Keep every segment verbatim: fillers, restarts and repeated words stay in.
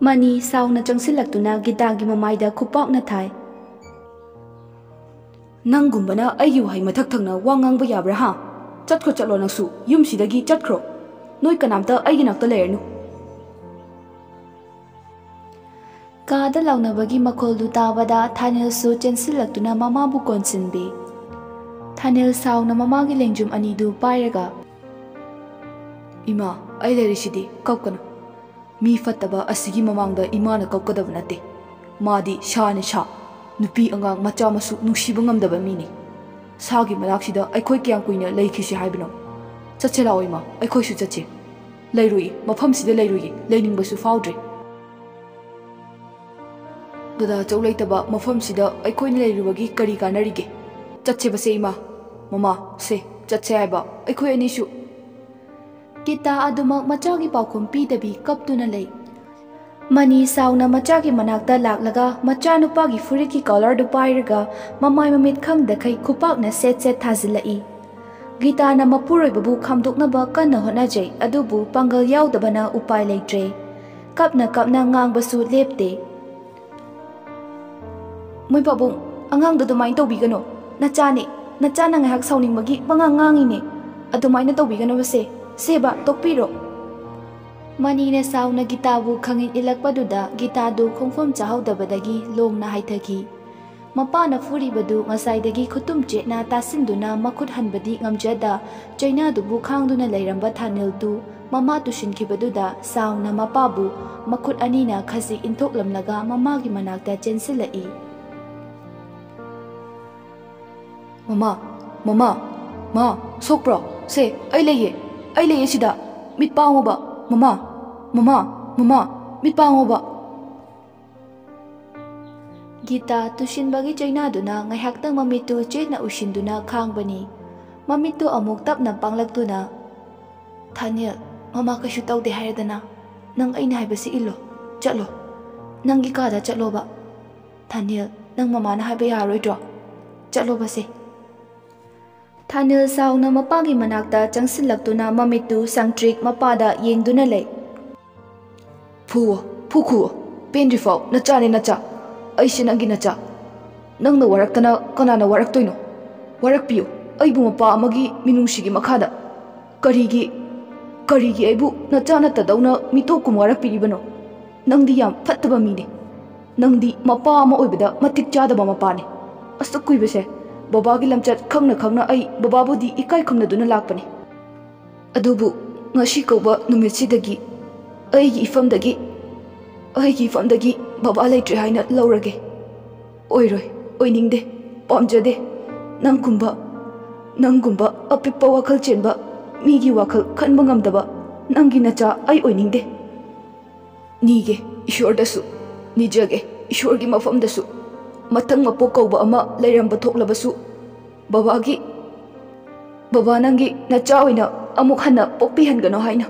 Money ꯁꯥꯎꯅ ꯆꯪꯁꯤꯜꯂꯛꯇꯨꯅ ꯒꯤꯇꯥꯒꯤ ꯃꯃꯥꯏꯗ ꯈꯨꯄꯥꯛꯅ ꯊꯥꯏ꯫ "ꯅꯪꯒꯨꯝꯕꯅ ꯑꯩꯒꯤ ꯋꯥꯍꯩ ꯃꯊꯛ ꯊꯪꯅ ꯋꯥ ꯉꯥꯡꯕ ꯌꯥꯕ꯭ꯔꯥ, ꯍꯥ? ꯆꯠꯈ꯭ꯔꯣ, ꯆꯠꯂꯣ ꯅꯪꯁꯨ, ꯌꯨꯝꯁꯤꯗꯒꯤ ꯆꯠꯈ꯭ꯔꯣ꯫ ꯅꯣꯏ ꯀꯅꯥꯝꯇ ꯑꯩꯒꯤ ꯅꯥꯛꯇ ꯂꯩꯔꯅꯨ꯫" ꯀꯥꯗ ꯂꯥꯎꯅꯕꯒꯤ ꯃꯈꯣꯜꯗꯨ ꯇꯥꯕꯗ ꯊꯥꯅꯤꯜꯁꯨ ꯆꯦꯟꯁꯤꯜꯂꯛꯇꯨꯅ ꯃꯃꯥꯕꯨ ꯀꯣꯟꯁꯤꯟꯕꯤ꯫ ꯊꯥꯅꯤꯜ ꯁꯥꯎꯅ ꯃꯃꯥꯒꯤ ꯂꯦꯡꯖꯨꯝ ꯑꯅꯤꯗꯨ ꯄꯥꯏꯔꯒ, "ꯏꯃꯥ, ꯑꯩ ꯂꯩꯔꯤꯁꯤꯗꯤ, ꯀꯞꯀꯅꯨ꯫ ꯃꯤ ꯐꯠꯇꯕ ꯑꯁꯤꯒꯤ ꯃꯃꯥꯡꯗ ꯏꯃꯥꯅ ꯀꯞꯀꯗꯕ ꯅꯠꯇꯦ꯫ ꯃꯥꯗꯤ ꯁꯥꯅꯤ ꯁꯥ, ꯅꯨꯄꯤ ꯑꯉꯥꯡ ꯃꯆꯥ ꯃꯁꯨ ꯅꯨꯡꯁꯤꯕ ꯉꯝꯗꯕ ꯃꯤꯅꯤ꯫ ꯁꯥꯒꯤ ꯃꯅꯥꯛꯁꯤꯗ ꯑꯩꯈꯣꯏ ꯀꯌꯥꯝ ꯀꯨꯏꯅ ꯂꯩꯈꯤꯁꯤ ꯍꯥꯏꯕꯅꯣ? ꯆꯠꯁꯦ ꯂꯥꯛꯑꯣ ꯏꯃꯥ, ꯑꯩꯈꯣꯏꯁꯨ ꯆꯠꯁꯦ꯫" "ꯂꯩꯔꯨꯏ, ꯃꯐꯝꯁꯤꯗ ꯂꯩꯔꯨꯏ, ꯂꯩꯅꯤꯡꯕꯁꯨ ꯐꯥꯎꯗ꯭ꯔꯦ꯫ ꯗꯗꯥ ꯆꯧ ꯂꯩꯇꯕ ꯃꯐꯝꯁꯤꯗ ꯑꯩꯈꯣꯏꯅ ꯂꯩꯔꯨꯕꯒꯤ ꯀꯔꯤ ꯀꯥꯟꯅꯔꯤꯒꯦ? ꯆꯠꯁꯦꯕꯁꯦ ꯏꯃꯥ, ꯃꯃꯥ, ꯁꯦ, ꯆꯠꯁꯦ ꯍꯥꯏꯕ ꯑꯩꯈꯣꯏ ꯑꯅꯤꯁꯨ꯫" ꯒꯤꯇꯥ ꯑꯗꯨꯃꯛ ꯃꯆꯥꯒꯤ ꯄꯥꯎꯈꯨꯝ ꯄꯤꯗꯕꯤ ꯀꯞꯇꯨꯅ ꯂꯩ꯫ ꯃꯅꯤ ꯁꯥꯎꯅ ꯃꯆꯥꯒꯤ ꯃꯅꯥꯛꯇ ꯂꯥꯛꯂꯒ ꯃꯆꯥꯅꯨꯄꯥꯒꯤ ꯐꯨꯔꯤꯠꯀꯤ ꯀꯣꯂꯔꯗꯨ ꯄꯥꯏꯔꯒ ꯃꯃꯥꯏ ꯃꯃꯤꯠ ꯈꯪꯗꯈꯩ ꯈꯨꯄꯥꯛꯅ ꯁꯦꯠ ꯁꯦꯠ ꯊꯥꯖꯤꯜꯂꯛꯏ꯫ ꯒꯤꯇꯥꯅ ꯃꯄꯨꯔꯣꯏꯕꯕꯨ ꯈꯥꯝꯗꯣꯛꯅꯕ ꯀꯟꯅ ꯍꯣꯠꯅꯖꯩ, ꯑꯗꯨꯕꯨ ꯄꯥꯡꯒꯜ ꯌꯥꯎꯗꯕꯅ ꯎꯄꯥꯏ ꯂꯩꯇ꯭ꯔꯦ꯫ ꯀꯞꯅ ꯀꯞꯅ ꯉꯥꯡꯕꯁꯨ ꯂꯦꯞꯇꯦ꯫ "ꯃꯣꯏ ꯄꯥꯕꯨꯡ, ꯑꯉꯥꯡꯗꯣ ꯑꯗꯨꯃꯥꯏꯅ ꯇꯧꯕꯤꯒꯅꯣ꯫ ꯅꯆꯥꯅꯦ, ꯅꯆꯥꯅ ꯉꯥꯏꯍꯥꯛ ꯁꯥꯎꯅꯤꯡꯕꯒꯤ ꯄꯉꯥꯡ ꯉꯥꯡꯉꯤꯅꯦ꯫ ꯑꯗꯨꯃꯥꯏꯅ ꯇꯧꯕꯤꯒꯅꯣꯕꯁꯦ꯫ ꯁꯦꯕ, ꯇꯣꯛꯄꯤꯔꯣ꯫" ꯃꯅꯤꯅ ꯁꯥꯎꯅ ꯒꯤꯇꯥꯕꯨ ꯈꯪꯉꯤꯟ ꯏꯜꯂꯛꯄꯗꯨꯗ ꯒꯤꯇꯥꯗꯨ ꯈꯣꯡꯐꯝ ꯆꯥꯍꯧꯗꯕꯗꯒꯤ ꯂꯣꯡꯅ ꯍꯥꯏꯊꯈꯤ꯫ ꯃꯄꯥꯅ ꯐꯨꯔꯤꯕꯗꯨ ꯉꯁꯥꯏꯗꯒꯤ ꯈꯨꯇꯨꯝ ꯆꯦꯠꯅ ꯇꯥꯁꯤꯟꯗꯨꯅ ꯃꯈꯨꯠ ꯍꯟꯕꯗꯤ ꯉꯝꯖꯗ ꯆꯩꯅꯥꯗꯨꯕꯨ ꯈꯥꯡꯗꯨꯅ ꯂꯩꯔꯝꯕ ꯊꯥꯅꯤꯜꯗꯨ ꯃꯃꯥ ꯇꯨꯁꯤꯟꯈꯤꯕꯗꯨꯗ ꯁꯥꯎꯅ ꯃꯄꯥꯕꯨ ꯃꯈꯨꯠ ꯑꯅꯤꯅ ꯈꯖꯤꯛ ꯏꯟꯊꯣꯛꯂꯝꯂꯒ ꯃꯃꯥꯒꯤ ꯃꯅꯥꯛꯇ ꯆꯦꯟꯁꯤꯜꯂꯛꯏ꯫ "ꯃꯃꯥ, ꯃꯃꯥ, ꯃꯥ, ꯁꯣꯛꯄ꯭ꯔꯣ? ꯁꯦ, ꯑꯩ ꯂꯩꯌꯦ, ꯑꯩ ꯂꯩꯌꯦ ꯁꯤꯗ꯫ ꯃꯤꯠ ꯄꯥꯡꯉꯣꯕ, ꯃꯃꯥ, ꯃꯃꯥ, ꯃꯃꯥ, ꯃꯤꯠ ꯄꯥꯡꯉꯣꯕ꯫" ꯒꯤꯇꯥ ꯇꯨꯁꯤꯟꯕꯒꯤ ꯆꯩꯅꯥꯗꯨꯅ ꯉꯥꯏꯍꯥꯛꯇꯪ ꯃꯃꯤꯠꯇꯨ ꯆꯦꯠꯅ ꯎꯏꯁꯤꯟꯗꯨꯅ ꯈꯥꯡꯕꯅꯤ꯫ ꯃꯃꯤꯠꯇꯨ ꯑꯃꯨꯛ ꯇꯞꯅ ꯄꯥꯡꯂꯛꯇꯨꯅ, "ꯊꯥꯅꯤꯜ, ꯃꯃꯥ ꯀꯩꯁꯨ ꯇꯧꯗꯦ ꯍꯥꯏꯔꯗꯅ꯫ ꯅꯪ ꯑꯩꯅ ꯍꯥꯏꯕꯁꯤ ꯏꯜꯂꯣ꯫ ꯆꯠꯂꯣ꯫ ꯅꯪꯒꯤ ꯀꯥꯗ ꯆꯠꯂꯣꯕ꯫ ꯊꯥꯅꯤꯜ, ꯅꯪ ꯃꯃꯥꯅ ꯍꯥꯏꯕ ꯌꯥꯔꯔꯣꯏꯗ꯭ꯔꯣ? ꯆꯠꯂꯣꯕꯁꯦ꯫" ꯊꯥꯅꯤꯜ ꯁꯥꯎꯅ ꯃꯄꯥꯒꯤ ꯃꯅꯥꯛꯇ ꯆꯪꯁꯤꯜꯂꯛꯇꯨꯅ ꯃꯃꯤꯠꯇꯨ ꯁꯪꯇ꯭ꯔꯤꯛ ꯃꯄꯥꯗ ꯌꯦꯡꯗꯨꯅ ꯂꯩ꯫ "ꯐꯨꯋꯣ, ꯐꯨꯈꯨꯑꯣ, ꯄꯦꯟꯗ꯭ꯔꯤꯐꯥꯎ꯫ ꯅꯆꯥꯅꯦ, ꯅꯆꯥ꯫ ꯑꯩꯁꯦ ꯅꯪꯒꯤ ꯅꯆꯥ꯫ ꯅꯪꯅ ꯋꯥꯔꯛꯇꯅ ꯀꯅꯥꯅ ꯋꯥꯔꯛꯇꯣꯏꯅꯣ? ꯋꯥꯔꯛꯄꯤꯌꯨ, ꯑꯩꯕꯨ ꯃꯄꯥ ꯑꯃꯒꯤ ꯃꯤꯅꯨꯡꯁꯤꯒꯤ ꯃꯈꯥꯗ꯫ ꯀꯔꯤꯒꯤ, ꯀꯔꯤꯒꯤ ꯑꯩꯕꯨ ꯅꯆꯥ ꯅꯠꯇꯗꯧꯅ ꯃꯤꯇꯣꯛ ꯀꯨꯝ ꯋꯥꯔꯛꯄꯤꯔꯤꯕꯅꯣ? ꯅꯪꯗꯤ ꯌꯥꯝ ꯐꯠꯇꯕ ꯃꯤꯅꯦ꯫ ꯅꯪꯗꯤ ꯃꯄꯥ ꯑꯃ ꯑꯣꯏꯕꯗ ꯃꯇꯤꯛ ꯆꯥꯗꯕ ꯃꯄꯥꯅꯦ꯫ ꯑꯁꯨꯛ ꯀꯨꯏꯕꯁꯦ ꯕꯕꯥꯒꯤ ꯂꯝꯆꯠ ꯈꯪꯅ ꯈꯪꯅ ꯑꯩ ꯕꯕꯥꯕꯨꯗꯤ ꯏꯀꯥꯏ ꯈꯨꯝꯅꯗꯨꯅ ꯂꯥꯛꯄꯅꯦ꯫ ꯑꯗꯨꯕꯨ ꯉꯁꯤ ꯀꯧꯕ ꯅꯨꯃꯤꯠꯁꯤꯗꯒꯤ ꯑꯩꯒꯤ ꯏꯐꯝꯗꯒꯤ, ꯑꯩꯒꯤ ꯏꯐꯝꯗꯒꯤ ꯕꯕꯥ ꯂꯩꯇ꯭ꯔꯦ ꯍꯥꯏꯅ ꯂꯧꯔꯒꯦ꯫ ꯑꯣꯏꯔꯣꯏ, ꯑꯣꯏꯅꯤꯡꯗꯦ, ꯄꯥꯝꯖꯗꯦ꯫ ꯅꯪꯒꯨꯝꯕ, ꯅꯪꯒꯨꯝꯕ ꯑꯄꯤꯛꯄ ꯋꯥꯈꯜ ꯆꯦꯟꯕ ꯃꯤꯒꯤ ꯋꯥꯈꯜ ꯈꯟꯕ ꯉꯝꯗꯕ ꯅꯪꯒꯤ ꯅꯆꯥ ꯑꯩ ꯑꯣꯏꯅꯤꯡꯗꯦ꯫ ꯅꯤꯒꯦ ꯏꯁꯣꯔꯗꯁꯨ, ꯅꯤꯖꯒꯦ ꯏꯁꯣꯔꯒꯤ ꯃꯐꯝꯗꯁꯨ꯫ ꯃꯊꯪ ꯃꯄꯣꯛ ꯀꯧꯕ ꯑꯃ ꯂꯩꯔꯝꯕ ꯊꯣꯛꯂꯕꯁꯨ, ꯕꯕꯥꯒꯤ, ꯕꯕꯥ ꯅꯪꯒꯤ ꯅꯆꯥ ꯑꯣꯏꯅ ꯑꯃꯨꯛ ꯍꯟꯅ ꯄꯣꯛꯄꯤꯍꯟꯒꯅꯨ ꯍꯥꯏꯅ꯫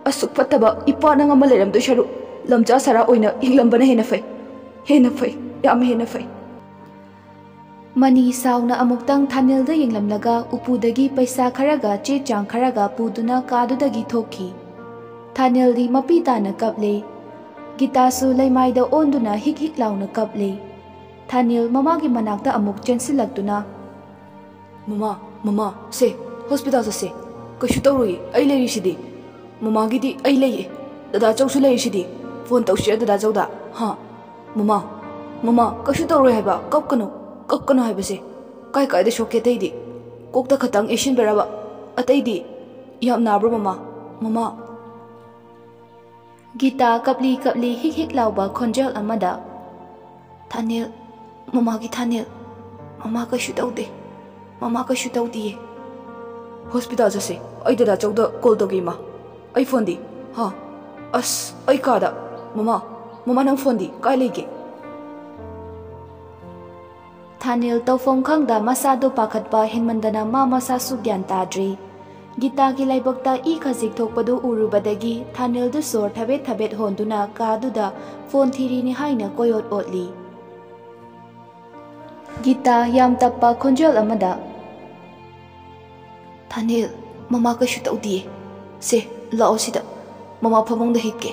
ꯑꯁꯨꯛ ꯐꯠꯇꯕ ꯏꯄꯥ ꯅꯪ ꯑꯃ ꯂꯩꯔꯝꯗꯣꯏ ꯁꯔꯨꯛ, ꯂꯝꯆꯥ ꯁꯔꯥ ꯑꯣꯏꯅ ꯍꯤꯡꯂꯝꯕꯅ ꯍꯦꯟꯅ ꯐꯩ꯫ ꯍꯦꯟꯅ ꯐꯩ, ꯌꯥꯝ ꯍꯦꯟꯅ ꯐꯩ꯫ ꯃꯅꯤ ꯁꯥꯎꯅ ꯑꯃꯨꯛꯇꯪ ꯊꯥꯅꯦꯜꯗ ꯌꯦꯡꯂꯝꯂꯒ ꯎꯄꯨꯗꯒꯤ ꯄꯩꯁꯥ ꯈꯔꯒ ꯆꯦ ꯆꯥꯡ ꯈꯔꯒ ꯄꯨꯗꯨꯅ ꯀꯥꯗꯨꯗꯒꯤ ꯊꯣꯛꯈꯤ꯫ ꯊꯥꯅꯦꯜꯗꯤ ꯃꯄꯤ ꯇꯥꯅ ꯀꯞꯂꯦ꯫ ꯒꯤꯇꯥꯁꯨ ꯂꯩꯃꯥꯏꯗ ꯑꯣꯟꯗꯨꯅ ꯍꯤꯛ ꯍꯤꯛ ꯂꯥꯎꯅ ꯀꯞꯂꯦ꯫ ꯊꯥꯅꯦꯜ ꯃꯃꯥꯒꯤ ꯃꯅꯥꯛꯇ ꯑꯃꯨꯛ ꯆꯦꯟꯁꯤꯜꯂꯛꯇꯨꯅ, "ꯃꯃꯥ, ꯃꯃꯥ, ꯁꯦ, ꯍꯣꯁꯄꯤꯇꯥꯜ ꯆꯠꯁꯦ꯫ ꯀꯩꯁꯨ ꯇꯧꯔꯣꯏꯌꯦ, ꯑꯩ ꯂꯩꯔꯤꯁꯤꯗꯤ꯫ ꯃꯃꯥꯒꯤꯗꯤ ꯑꯩ ꯂꯩꯌꯦ꯫ ꯗꯗꯥ ꯆꯧꯁꯨ ꯂꯩꯔꯤꯁꯤꯗꯤ꯫ ꯐꯣꯟ ꯇꯧꯁꯤꯔ ꯗꯗꯥ ꯆꯧꯗ? ꯍꯥ? ꯃꯃꯥ, ꯃꯃꯥ, ꯀꯩꯁꯨ ꯇꯧꯔꯣꯏ ꯍꯥꯏꯕ꯫ ꯀꯞꯀꯅꯨ, ꯀꯞꯀꯅꯨ ꯍꯥꯏꯕꯁꯦ꯫ ꯀꯥꯏ ꯀꯥꯏꯗ ꯁꯣꯛꯀꯦ ꯑꯇꯩꯗꯤ? ꯀꯣꯛꯇ ꯈꯇꯪ ꯌꯩꯁꯤꯟꯕꯔꯕ? ꯑꯇꯩꯗꯤ? ꯌꯥꯝ ꯅꯥꯕ꯭ꯔꯣ ꯃꯃꯥ? ꯃꯃꯥ?" ꯒꯤꯇꯥ ꯀꯞꯂꯤ ꯀꯞꯂꯤ ꯍꯤꯛ ꯍꯤꯛ ꯂꯥꯎꯕ ꯈꯣꯟꯖꯦꯜ ꯑꯃꯗ, "ꯊꯥꯅꯦꯜ, ꯃꯃꯥꯒꯤ ꯊꯥꯅꯦꯜ, ꯃꯃꯥ ꯀꯩꯁꯨ ꯇꯧꯗꯦ, ꯃꯃꯥ ꯀꯩꯁꯨ ꯇꯧꯗꯤꯌꯦ꯫ ꯍꯣꯁꯄꯤꯇꯥꯜ ꯆꯠꯁꯦ, ꯑꯩ ꯗꯗꯥ ꯆꯧꯗ ꯀꯣꯜ ꯇꯧꯒꯦ ꯏꯃꯥ꯫ ꯑꯩ ꯐꯣꯟꯗꯤ? ꯍꯥ? ꯑꯁ, ꯑꯩ ꯀꯥꯗ꯫ ꯃꯃꯥ, ꯃꯃꯥ ꯅꯪ ꯐꯣꯟꯗꯤ ꯀꯥꯏ ꯂꯩꯒꯦ?" ꯊꯥꯅꯦꯜ ꯇꯧꯐꯝ ꯈꯪꯗ ꯃꯁꯥꯗꯣ ꯄꯥꯈꯠꯄ ꯍꯦꯟꯃꯟꯗꯅ ꯃꯥ ꯃꯁꯥꯁꯨ ꯒ꯭ꯌꯥꯟ ꯇꯥꯗ꯭ꯔꯦ꯫ ꯒꯤꯇꯥꯒꯤ ꯂꯥꯏꯕꯛꯇ ꯏ ꯈꯖꯤꯛ ꯊꯣꯛꯄꯗꯨ ꯎꯔꯨꯕꯗꯒꯤ ꯊꯥꯅꯦꯜꯗꯨ ꯁꯣꯔ ꯊꯕꯦꯠ ꯊꯕꯦꯠ ꯍꯣꯟꯗꯨꯅ ꯀꯥꯗꯨꯗ ꯐꯣꯟ ꯊꯤꯔꯤꯅꯤ ꯍꯥꯏꯅ ꯀꯣꯏꯑꯣꯠ ꯑꯣꯠꯂꯤ꯫ ꯒꯤꯇꯥ ꯌꯥꯝ ꯇꯞꯄ ꯈꯣꯟꯖꯦꯜ ꯑꯃꯗ, "ꯊꯥꯅꯦꯜ, ꯃꯃꯥ ꯀꯩꯁꯨ ꯇꯧꯗꯤꯌꯦ꯫ ꯁꯦ, ꯂꯥꯛꯑꯣ ꯁꯤꯗ꯫ ꯃꯃꯥ ꯐꯃꯨꯡꯗ ꯍꯤꯞꯀꯦ꯫"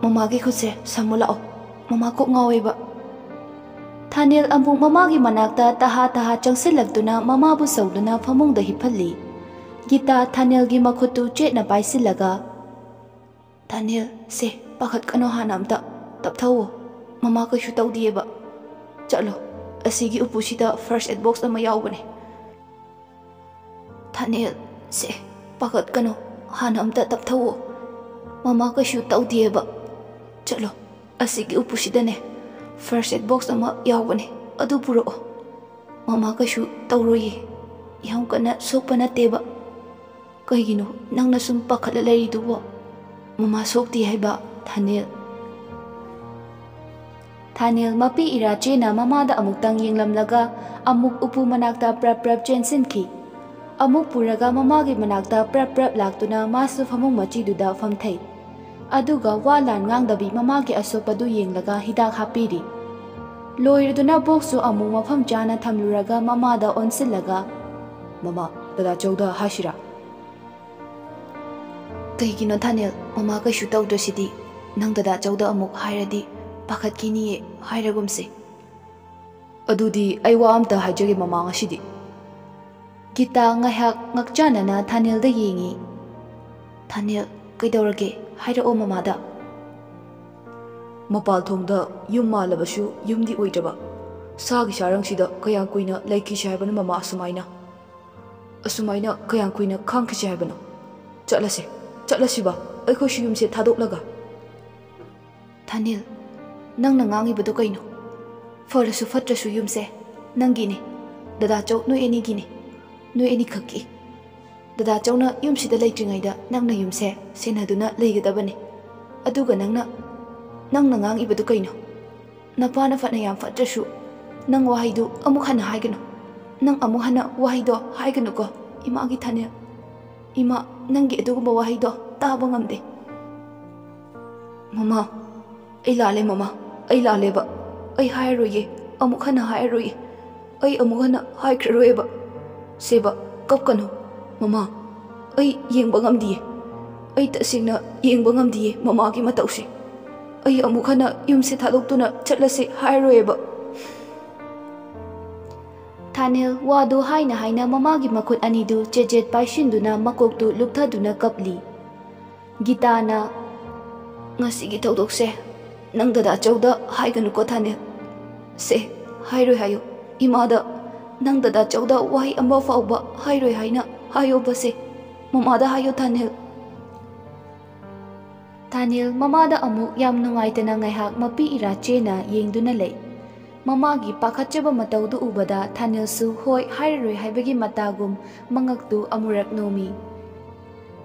ꯃꯃꯥꯒꯤ ꯈꯨꯠꯁꯦ ꯁꯝꯃꯨ ꯂꯥꯛꯑꯣ꯫ ꯃꯃꯥ ꯀꯣꯛ ꯉꯥꯎꯋꯦꯕ꯫ ꯊꯥꯅꯦꯜ ꯑꯃꯨꯛ ꯃꯃꯥꯒꯤ ꯃꯅꯥꯛꯇ ꯇꯍꯥ ꯇꯍꯥ ꯆꯪꯁꯤꯜꯂꯛꯇꯨꯅ ꯃꯃꯥꯕꯨ ꯁꯧꯗꯨꯅ ꯐꯃꯨꯡꯗ ꯍꯤꯞꯍꯜꯂꯤ꯫ ꯒꯤꯇꯥ ꯊꯥꯅꯦꯜꯒꯤ ꯃꯈꯨꯠꯇꯨ ꯆꯦꯠꯅ ꯄꯥꯏꯁꯤꯜꯂꯒ, "ꯊꯥꯅꯦꯜ, ꯁꯦ, ꯄꯥꯈꯠꯀꯅꯣ, ꯍꯥꯟꯅ ꯑꯝꯇ ꯇꯞꯊꯧꯑꯣ꯫ ꯃꯃꯥ ꯀꯩꯁꯨ ꯇꯧꯗꯤꯌꯦꯕ꯫ ꯆꯠꯂꯣ, ꯑꯁꯤꯒꯤ ꯎꯄꯨꯁꯤꯗ first aid box ꯑꯃ ꯌꯥꯎꯕꯅꯦ꯫ ꯊꯥꯅꯦꯜ, ꯁꯦ, ꯄꯥꯈꯠꯀꯅꯣ, ꯍꯥꯟꯅ ꯑꯝꯇ ꯇꯞꯊꯧꯑꯣ꯫ ꯃꯃꯥ ꯀꯩꯁꯨ ꯇꯧꯗꯤꯌꯦꯕ꯫ ꯆꯠꯂꯣ, ꯑꯁꯤꯒꯤ ꯎꯄꯨꯁꯤꯗꯅꯦ first aid box ꯑꯃ ꯌꯥꯎꯕꯅꯦ, ꯑꯗꯨ ꯄꯨꯔꯛꯑꯣ꯫ ꯃꯃꯥ ꯀꯩꯁꯨ ꯇꯧꯔꯣꯏꯌꯦ, ꯌꯥꯝ ꯀꯟꯅ ꯁꯣꯛꯄ ꯅꯠꯇꯦꯕ꯫ ꯀꯩꯒꯤꯅꯣ ꯅꯪꯅ ꯁꯨꯝ ꯄꯥꯈꯠꯂ ꯂꯩꯔꯤꯗꯨꯕꯣ? ꯃꯃꯥ ꯁꯣꯛꯇꯦ ꯍꯥꯏꯕ, ꯊꯥꯅꯦꯜ?" ꯊꯥꯅꯦꯜ ꯃꯄꯤ ꯏꯔꯥꯆꯦꯅ ꯃꯃꯥꯗ ꯑꯃꯨꯛꯇꯪ ꯌꯦꯡꯂꯝꯂꯒ ꯑꯃꯨꯛ ꯎꯄꯨ ꯃꯅꯥꯛꯇ ꯄ꯭ꯔꯞ ꯄ꯭ꯔꯞ ꯆꯦꯟꯁꯤꯟꯈꯤ꯫ ꯑꯃꯨꯛ ꯄꯨꯔꯒ ꯃꯃꯥꯒꯤ ꯃꯅꯥꯛꯇ ꯄ꯭ꯔꯞ ꯄ꯭ꯔꯞ ꯂꯥꯛꯇꯨꯅ ꯃꯥꯁꯨ ꯐꯃꯨꯡ ꯃꯆꯤꯗꯨꯗ ꯐꯝꯊꯩ꯫ ꯑꯗꯨꯒ ꯋꯥ ꯂꯥꯟ ꯉꯥꯡꯗꯕꯤ ꯃꯃꯥꯒꯤ ꯑꯁꯣꯛꯄꯗꯨ ꯌꯦꯡꯂꯒ ꯍꯤꯗꯥꯛ ꯍꯥꯞꯄꯤꯔꯤ꯫ ꯂꯣꯏꯔꯗꯨꯅ boxꯁꯨ ꯑꯃꯨꯛ ꯃꯐꯝ ꯆꯥꯅ ꯊꯝꯂꯨꯔꯒ ꯃꯃꯥꯗ ꯑꯣꯟꯁꯤꯜꯂꯒ, "ꯃꯃꯥ, ꯗꯗꯥ ꯆꯧꯗ ꯍꯥꯏꯁꯤꯔꯥ?" "ꯀꯩꯒꯤꯅꯣ ꯊꯥꯅꯦꯜ, ꯃꯃꯥ ꯀꯩꯁꯨ ꯇꯧꯗ꯭ꯔꯁꯤꯗꯤ? ꯅꯪ ꯗꯗꯥ ꯆꯧꯗ ꯑꯃꯨꯛ ꯍꯥꯏꯔꯗꯤ ꯄꯥꯈꯠꯈꯤꯅꯤꯌꯦ, ꯍꯥꯏꯔꯒꯨꯝꯁꯦ꯫" "ꯑꯗꯨꯗꯤ ꯑꯩ ꯋꯥ ꯑꯝꯇ ꯍꯥꯏꯖꯒꯦ ꯃꯃꯥ, ꯉꯁꯤꯗꯤ꯫" ꯒꯤꯇꯥ ꯉꯥꯏꯍꯥꯛ ꯉꯛꯆꯥꯅꯅ ꯊꯥꯅꯦꯜꯗ ꯌꯦꯡꯉꯤ꯫ "ꯊꯥꯅꯦꯜ, ꯀꯩꯗꯧꯔꯒꯦ? ꯍꯥꯏꯔꯛꯑꯣ ꯃꯃꯥꯗ꯫" "ꯃꯄꯥꯜ ꯊꯣꯡꯗ ꯌꯨꯝ ꯃꯥꯜꯂꯕꯁꯨ ꯌꯨꯝꯗꯤ ꯑꯣꯏꯗ꯭ꯔꯕ꯫ ꯁꯥꯒꯤ ꯆꯥꯔꯪꯁꯤꯗ ꯀꯌꯥꯝ ꯀꯨꯏꯅ ꯂꯩꯈꯤꯁꯦ ꯍꯥꯏꯕꯅꯣ ꯃꯃꯥ ꯑꯁꯨꯃꯥꯏꯅ? ꯑꯁꯨꯃꯥꯏꯅ ꯀꯌꯥꯝ ꯀꯨꯏꯅ ꯈꯥꯡꯈꯤꯁꯦ ꯍꯥꯏꯕꯅꯣ? ꯆꯠꯂꯁꯦ, ꯆꯠꯂꯁꯤꯕ, ꯑꯩꯈꯣꯏꯁꯨ ꯌꯨꯝꯁꯦ ꯊꯥꯗꯣꯛꯂꯒ꯫" "ꯊꯥꯅꯦꯜ, ꯅꯪꯅ ꯉꯥꯡꯉꯤꯕꯗꯣ ꯀꯩꯅꯣ? ꯐꯔꯁꯨ ꯐꯠꯇ꯭ꯔꯁꯨ ꯌꯨꯝꯁꯦ ꯅꯪꯒꯤꯅꯤ, ꯗꯗꯥ ꯆꯧ, ꯅꯣꯏ ꯑꯅꯤꯒꯤꯅꯤ, ꯅꯣꯏ ꯑꯅꯤꯈꯛꯀꯤ꯫ ꯗꯗꯥ ꯆꯧꯅ ꯌꯨꯝꯁꯤꯗ ꯂꯩꯇ꯭ꯔꯤꯉꯩꯗ ꯅꯪꯅ ꯌꯨꯝꯁꯦ ꯁꯦꯟꯅꯗꯨꯅ ꯂꯩꯒꯗꯕꯅꯤ꯫ ꯑꯗꯨꯒ ꯅꯪꯅ, ꯅꯪꯅ ꯉꯥꯡꯉꯤꯕꯗꯨ ꯀꯩꯅꯣ? ꯅꯄꯥꯅ ꯐꯅ ꯌꯥꯝ ꯐꯠꯇ꯭ꯔꯁꯨ ꯅꯪ ꯋꯥꯍꯩꯗꯨ ꯑꯃꯨꯛ ꯍꯟꯅ ꯍꯥꯏꯒꯅꯨ꯫ ꯅꯪ ꯑꯃꯨꯛ ꯍꯟꯅ ꯋꯥꯍꯩꯗꯣ ꯍꯥꯏꯒꯅꯨꯀꯣ, ꯏꯃꯥꯒꯤ ꯊꯥꯅꯦꯜ꯫ ꯏꯃꯥ, ꯅꯪꯒꯤ ꯑꯗꯨꯒꯨꯝꯕ ꯋꯥꯍꯩꯗꯣ ꯇꯥꯕ ꯉꯝꯗꯦ꯫" "ꯃꯃꯥ, ꯑꯩ ꯂꯥꯜꯂꯦ ꯃꯃꯥ, ꯑꯩ ꯂꯥꯜꯂꯦꯕ꯫ ꯑꯩ ꯍꯥꯏꯔꯔꯣꯏꯌꯦ, ꯑꯃꯨꯛ ꯍꯟꯅ ꯍꯥꯏꯔꯔꯣꯏꯌꯦ꯫ ꯑꯩ ꯑꯃꯨꯛ ꯍꯟꯅ ꯍꯥꯏꯈ꯭ꯔꯔꯣꯏꯕ꯫ ꯁꯦꯕ, ꯀꯞꯀꯅꯨ ꯃꯃꯥ꯫ ꯑꯩ ꯌꯦꯡꯕ ꯉꯝꯗꯤꯌꯦ꯫ ꯑꯩ ꯇꯁꯦꯡꯅ ꯌꯦꯡꯕ ꯉꯝꯗꯤꯌꯦ ꯃꯃꯥꯒꯤ ꯃꯇꯧꯁꯦ꯫ ꯑꯩ ꯑꯃꯨꯛ ꯍꯟꯅ ꯌꯨꯝꯁꯦ ꯊꯥꯗꯣꯛꯇꯨꯅ ꯆꯠꯂꯁꯤ ꯍꯥꯏꯔꯣꯏꯕ꯫ ꯊꯥꯅꯤꯜ ꯋꯥꯗꯨ ꯍꯥꯏꯅ ꯍꯥꯏꯅ ꯃꯃꯥꯒꯤ ꯃꯈꯨꯠ ꯑꯅꯤꯗꯨ ꯆꯦꯠ ꯆꯦꯠ ꯄꯥꯏꯁꯤꯟꯗꯨꯅ ꯃꯀꯣꯛꯇꯨ ꯂꯨꯞꯊꯗꯨꯅ ꯀꯞꯂꯤ꯫ ꯒꯤꯇꯥꯅ, "ꯉꯁꯤꯒꯤ ꯊꯧꯗꯣꯛꯁꯦ ꯅꯪ ꯗꯗꯥ ꯆꯧꯗ ꯍꯥꯏꯒꯅꯨꯀꯣ ꯊꯥꯅꯤꯜ꯫ ꯁꯦ, ꯍꯥꯏꯔꯣꯏ ꯍꯥꯏꯌꯨ꯫ ꯏꯃꯥꯗ ꯅꯪ ꯗꯗꯥ ꯆꯧꯗ ꯋꯥꯍꯩ ꯑꯃ ꯐꯥꯎꯕ ꯍꯥꯏꯔꯣꯏ ꯍꯥꯏꯅ ꯍꯥꯏꯌꯣꯕꯁꯦ꯫ ꯃꯃꯥꯗ ꯍꯥꯏꯌꯣ ꯊꯥꯅꯤꯜ꯫" ꯊꯥꯅꯤꯜ ꯃꯃꯥꯗ ꯑꯃꯨꯛ ꯌꯥꯝ ꯅꯨꯡꯉꯥꯏꯇꯅ ꯉꯥꯏꯍꯥꯛ ꯃꯄꯤ ꯏꯔꯥ ꯆꯦꯅ ꯌꯦꯡꯗꯨꯅ ꯂꯩ꯫ ꯃꯃꯥꯒꯤ ꯄꯥꯈꯠꯆꯕ ꯃꯇꯧꯗꯨ ꯎꯕꯗ ꯊꯥꯅꯤꯜꯁꯨ ꯍꯣꯏ ꯍꯥꯏꯔꯔꯣꯏ ꯍꯥꯏꯕꯒꯤ ꯃꯇꯥꯒꯨꯝ ꯃꯉꯛꯇꯨ ꯑꯃꯨꯔꯛ ꯅꯣꯝꯃꯤ꯫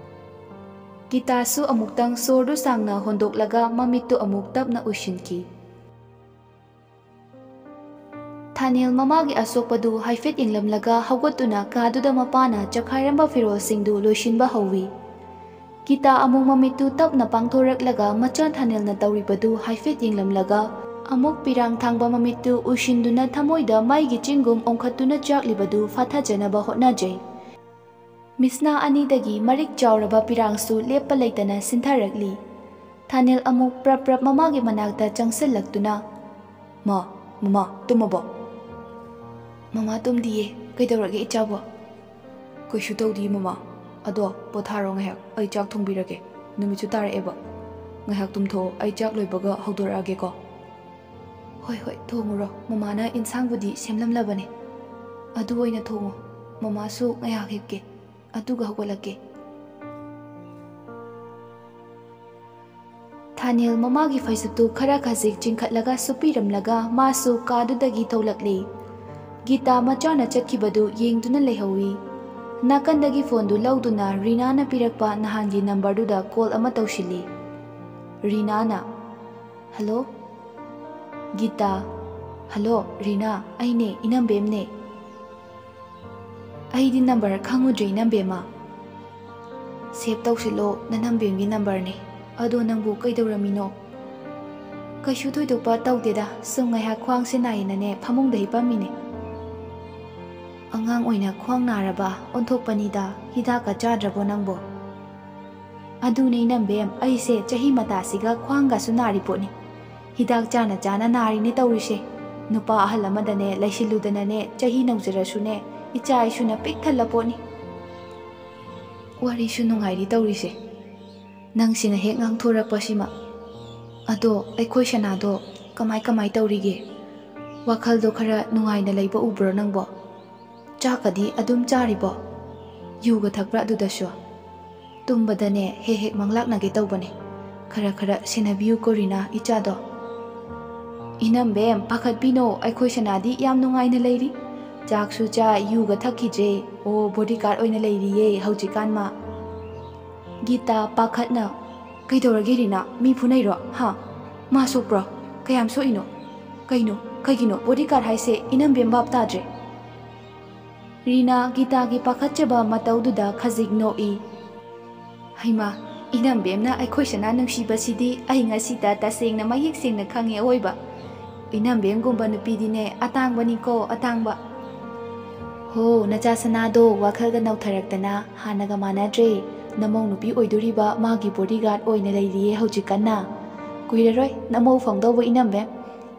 ꯒꯤꯇꯥꯁꯨ ꯑꯃꯨꯛꯇꯪ ꯁꯣꯔꯗꯨ ꯁꯥꯡꯅ ꯍꯣꯟꯗꯣꯛꯂꯒ ꯃꯃꯤꯠꯇꯨ ꯑꯃꯨꯛ ꯇꯞꯅ ꯎꯏꯁꯤꯟꯈꯤ꯫ ꯊꯥꯅꯤꯜ ꯃꯃꯥꯒꯤ ꯑꯁꯣꯛꯄꯗꯨ ꯍꯥꯏꯐꯦꯠ ꯌꯦꯡꯂꯝꯂꯒ ꯍꯧꯒꯠꯇꯨꯅ ꯀꯥꯗꯨꯗ ꯃꯄꯥꯅ ꯆꯈꯥꯏꯔꯝꯕ ꯐꯤꯔꯣꯜꯁꯤꯡꯗꯨ ꯂꯣꯏꯁꯤꯟꯕ ꯍꯧꯏ꯫ ꯒꯤꯇꯥ ꯑꯃꯨꯛ ꯃꯃꯤꯠꯇꯨ ꯇꯞꯅ ꯄꯥꯡꯊꯣꯔꯛꯂꯒ ꯃꯆꯥ ꯊꯥꯅꯤꯜꯅ ꯇꯧꯔꯤꯕꯗꯨ ꯍꯥꯏꯐꯦꯠ ꯌꯦꯡꯂꯝꯂꯒ ꯑꯃꯨꯛ ꯄꯤꯔꯥꯡ ꯊꯥꯡꯕ ꯃꯃꯤꯠꯇꯨ ꯎꯏꯁꯤꯟꯗꯨꯅ ꯊꯃꯣꯏꯗ ꯃꯩꯒꯤ ꯆꯤꯡꯒꯨꯝ ꯑꯣꯡꯈꯠꯇꯨꯅ ꯆꯥꯛꯂꯤꯕꯗꯨ ꯐꯥꯊꯖꯅꯕ ꯍꯣꯠꯅꯖꯩ꯫ ꯃꯤꯠꯁꯅꯥ ꯑꯅꯤꯗꯒꯤ ꯃꯔꯤꯛ ꯆꯥꯎꯔꯕ ꯄꯤꯔꯥꯡꯁꯨ ꯂꯦꯞꯄ ꯂꯩꯇꯅ ꯁꯤꯟꯊꯔꯛꯂꯤ꯫ ꯊꯥꯅꯤꯜ ꯑꯃꯨꯛ ꯄ꯭ꯔꯞ ꯄ꯭ꯔꯞ ꯃꯃꯥꯒꯤ ꯃꯅꯥꯛꯇ ꯆꯪꯁꯤꯜꯂꯛꯇꯨꯅ, "ꯃꯥ, ꯃꯃꯥ, ꯇꯨꯝꯃꯕꯣ?" "ꯃꯃꯥ ꯇꯨꯝꯗꯤꯌꯦ꯫ ꯀꯩꯗꯧꯔꯒꯦ ꯏꯆꯥꯕꯣ?" "ꯀꯩꯁꯨ ꯇꯧꯗꯤꯌꯦ ꯃꯃꯥ꯫ ꯑꯗꯣ ꯄꯣꯊꯥꯔꯣ ꯉꯥꯏꯍꯥꯛ, ꯑꯩ ꯆꯥꯛ ꯊꯣꯡꯕꯤꯔꯒꯦ꯫ ꯅꯨꯃꯤꯠꯁꯨ ꯇꯥꯔꯛꯑꯦꯕ꯫ ꯉꯥꯏꯍꯥꯛ ꯇꯨꯝꯊꯣꯛꯑꯣ, ꯑꯩ ꯆꯥꯛ ꯂꯣꯏꯕꯒ ꯍꯧꯗꯣꯔꯛꯑꯒꯦꯀꯣ꯫" "ꯍꯣꯏ, ꯍꯣꯏ, ꯊꯣꯡꯉꯨꯔꯣ꯫ ꯃꯃꯥꯅ ꯏꯟꯁꯥꯡꯕꯨꯗꯤ ꯁꯦꯝꯂꯝꯂꯕꯅꯦ꯫ ꯑꯗꯨ ꯑꯣꯏꯅ ꯊꯣꯡꯉꯣ꯫ ꯃꯃꯥꯁꯨ ꯉꯥꯏꯍꯥꯛ ꯍꯤꯞꯀꯦ꯫ ꯑꯗꯨꯒ ꯍꯧꯒꯠꯂꯛꯀꯦ꯫" ꯊꯥꯅꯤꯜ ꯃꯃꯥꯒꯤ ꯐꯩꯖꯨꯞꯇꯨ ꯈꯔ ꯈꯖꯤꯛ ꯆꯤꯡꯈꯠꯂꯒ ꯁꯨꯞꯄꯤꯔꯝꯂꯒ ꯃꯥꯁꯨ ꯀꯥꯗꯨꯗꯒꯤ ꯊꯣꯛꯂꯛꯂꯤ꯫ ꯒꯤꯇꯥ ꯃꯆꯥꯅ ꯆꯠꯈꯤꯕꯗꯨ ꯌꯦꯡꯗꯨꯅ ꯂꯩꯍꯧꯏ꯫ ꯅꯥꯀꯟꯗꯒꯤ ꯐꯣꯟꯗꯨ ꯂꯧꯗꯨꯅ ꯔꯤꯅꯥꯅ ꯄꯤꯔꯛꯄ ꯅꯍꯥꯟꯒꯤ ꯅꯝꯕꯔꯗꯨꯗ ꯀꯣꯜ ꯑꯃ ꯇꯧꯁꯤꯜꯂꯤ꯫ ꯔꯤꯅꯥꯅ, "ꯍꯜꯂꯣ?" ꯒꯤꯇꯥ, "ꯍꯜꯂꯣ ꯔꯤꯅꯥ, ꯑꯩꯅꯦ, ꯏꯅꯝꯕꯦꯝꯅꯦ꯫" "ꯑꯩꯗꯤ ꯅꯝꯕꯔ ꯈꯪꯉꯨꯗ꯭ꯔꯦ ꯏꯅꯝꯕꯦꯝꯃ꯫" "ꯁꯦꯚ ꯇꯧꯁꯤꯜꯂꯣ, ꯅꯅꯝꯕꯦꯝꯒꯤ ꯅꯝꯕꯔꯅꯦ꯫ ꯑꯗꯣ ꯅꯪꯕꯨ ꯀꯩꯗꯧꯔꯝꯃꯤꯅꯣ?" "ꯀꯩꯁꯨ ꯊꯣꯏꯗꯣꯛꯄ ꯇꯧꯗꯦꯗ, ꯁꯨꯝ ꯉꯥꯏꯍꯥꯛ ꯈ꯭ꯋꯥꯡꯁꯦ ꯅꯥꯏꯌꯦꯅꯅꯦ ꯐꯃꯨꯡꯗ ꯍꯤꯞꯄꯝꯃꯤꯅꯦ꯫" "ꯑꯉꯥꯡ ꯑꯣꯏꯅ ꯈ꯭ꯋꯥꯡ ꯅꯥꯔꯕ ꯑꯣꯟꯊꯣꯛꯄꯅꯤꯗ, ꯍꯤꯗꯥꯛꯀ ꯆꯥꯗ꯭ꯔꯕꯣ ꯅꯪꯕꯣ?" ꯑꯗꯨꯅꯦ ꯏꯅꯝꯕꯦꯝ, ꯑꯩꯁꯦ ꯆꯍꯤ ꯃꯇꯥꯁꯤꯒ ꯈ꯭ꯋꯥꯡꯒꯁꯨ ꯅꯥꯔꯤ ꯄꯣꯠꯅꯤ꯫ ꯍꯤꯗꯥꯛ ꯆꯥꯅ ꯆꯥꯅ ꯅꯥꯔꯤꯅꯦ ꯇꯧꯔꯤꯁꯦ꯫ ꯅꯨꯄꯥ ꯑꯍꯜ ꯑꯃꯗꯅꯦ ꯂꯩꯁꯤꯜꯂꯨꯗꯅꯅꯦ, ꯆꯍꯤ ꯅꯧꯖꯔꯁꯨꯅꯦ, ꯏꯆꯥ ꯏꯁꯨꯅ ꯄꯤꯛ ꯊꯜꯂ ꯄꯣꯠꯅꯤ꯫ ꯋꯥꯔꯤꯁꯨ ꯅꯨꯡꯉꯥꯏꯔꯤ ꯇꯧꯔꯤꯁꯦ꯫ ꯅꯪꯁꯤꯅ ꯍꯦꯛ ꯉꯥꯡꯊꯣꯔꯛꯄꯁꯤꯃ꯫ ꯑꯗꯣ ꯑꯩꯈꯣꯏ ꯁꯅꯥꯗꯣ ꯀꯃꯥꯏ ꯀꯃꯥꯏ ꯇꯧꯔꯤꯒꯦ? ꯋꯥꯈꯜꯗꯣ ꯈꯔ ꯅꯨꯡꯉꯥꯏꯅ ꯂꯩꯕ ꯎꯕ꯭ꯔꯣ ꯅꯪꯕꯣ? ꯆꯥꯛꯀꯗꯤ ꯑꯗꯨꯝ ꯆꯥꯔꯤꯕꯣ? ꯌꯨꯒ ꯊꯛꯄ꯭ꯔꯥ ꯑꯗꯨꯗꯁꯨ? ꯇꯨꯝꯕꯗꯅꯦ ꯍꯦꯛ ꯍꯦꯛ ꯃꯪꯂꯥꯛꯅꯒꯦ ꯇꯧꯕꯅꯦ꯫ ꯈꯔ ꯈꯔ ꯁꯦꯟꯅꯕꯤꯌꯨꯀꯣ ꯔꯤꯅꯥ, ꯏꯆꯥꯗꯣ꯫ ꯏꯅꯝꯕꯦꯝ, ꯄꯥꯈꯠꯄꯤꯅꯣ, ꯑꯩꯈꯣꯏ ꯁꯅꯥꯗꯤ ꯌꯥꯝ ꯅꯨꯡꯉꯥꯏꯅ ꯂꯩꯔꯤ꯫ ꯆꯥꯛꯁꯨ ꯆꯥ, ꯌꯨꯒ ꯊꯛꯈꯤꯗ꯭ꯔꯦ꯫ ꯑꯣ, ꯕꯣꯗꯤꯒꯥꯔꯗ ꯑꯣꯏꯅ ꯂꯩꯔꯤꯌꯦ ꯍꯧꯖꯤꯛꯀꯥꯟ ꯃꯥ꯫ ꯒꯤꯇꯥ, ꯄꯥꯈꯠꯅ, "ꯀꯩꯗꯧꯔꯒꯦ ꯔꯤꯅꯥ? ꯃꯤ ꯐꯨꯅꯩꯔꯣ? ꯍꯥ? ꯃꯥ ꯁꯣꯛꯄ꯭ꯔꯣ? ꯀꯌꯥꯝ ꯁꯣꯛꯏꯅꯣ? ꯀꯩꯅꯣ? ꯀꯩꯒꯤꯅꯣ? ꯕꯣꯗꯤꯒꯥꯔꯗ ꯍꯥꯏꯁꯦ ꯏꯅꯝꯕꯦꯝ ꯚꯥꯞ ꯇꯥꯗ꯭ꯔꯦ꯫" ꯔꯤꯅꯥ ꯒꯤꯇꯥꯒꯤ ꯄꯥꯈꯠꯆꯕ ꯃꯇꯧꯗꯨꯗ ꯈꯖꯤꯛ ꯅꯣꯛꯏ꯫ "ꯍꯩꯃꯥ, ꯏꯅꯝꯕꯦꯝꯅ ꯑꯩꯈꯣꯏ ꯁꯅꯥ ꯅꯨꯡꯁꯤꯕꯁꯤꯗꯤ ꯑꯩ ꯉꯁꯤꯇ ꯇꯁꯦꯡꯅ ꯃꯌꯦꯛ ꯁꯦꯡꯅ ꯈꯪꯉꯦ ꯑꯑꯣꯏꯕ꯫ ꯏꯅꯝꯕꯦꯝꯒꯨꯝꯕ ꯅꯨꯄꯤꯗꯤꯅꯦ ꯑꯇꯥꯡꯕꯅꯤꯀꯣ, ꯑꯇꯥꯡꯕ꯫" "ꯍꯣ, ꯅꯆꯥ ꯁꯅꯥꯗꯣ ꯋꯥꯈꯜꯒ ꯅꯧꯊꯔꯛꯇꯅ ꯍꯥꯟꯅꯒ ꯃꯥꯟꯅꯗ꯭ꯔꯦ꯫ ꯅꯃꯧ ꯅꯨꯄꯤ ꯑꯣꯏꯗꯣꯔꯤꯕ ꯃꯥꯒꯤ ꯕꯣꯗꯤꯒꯥꯔꯗ ꯑꯣꯏꯅ ꯂꯩꯔꯤꯌꯦ ꯍꯧꯖꯤꯛ ꯀꯟꯅ꯫ ꯀꯨꯏꯔꯔꯣꯏ ꯅꯃꯧ ꯐꯪꯗꯧꯕ ꯏꯅꯝꯕꯦꯝ꯫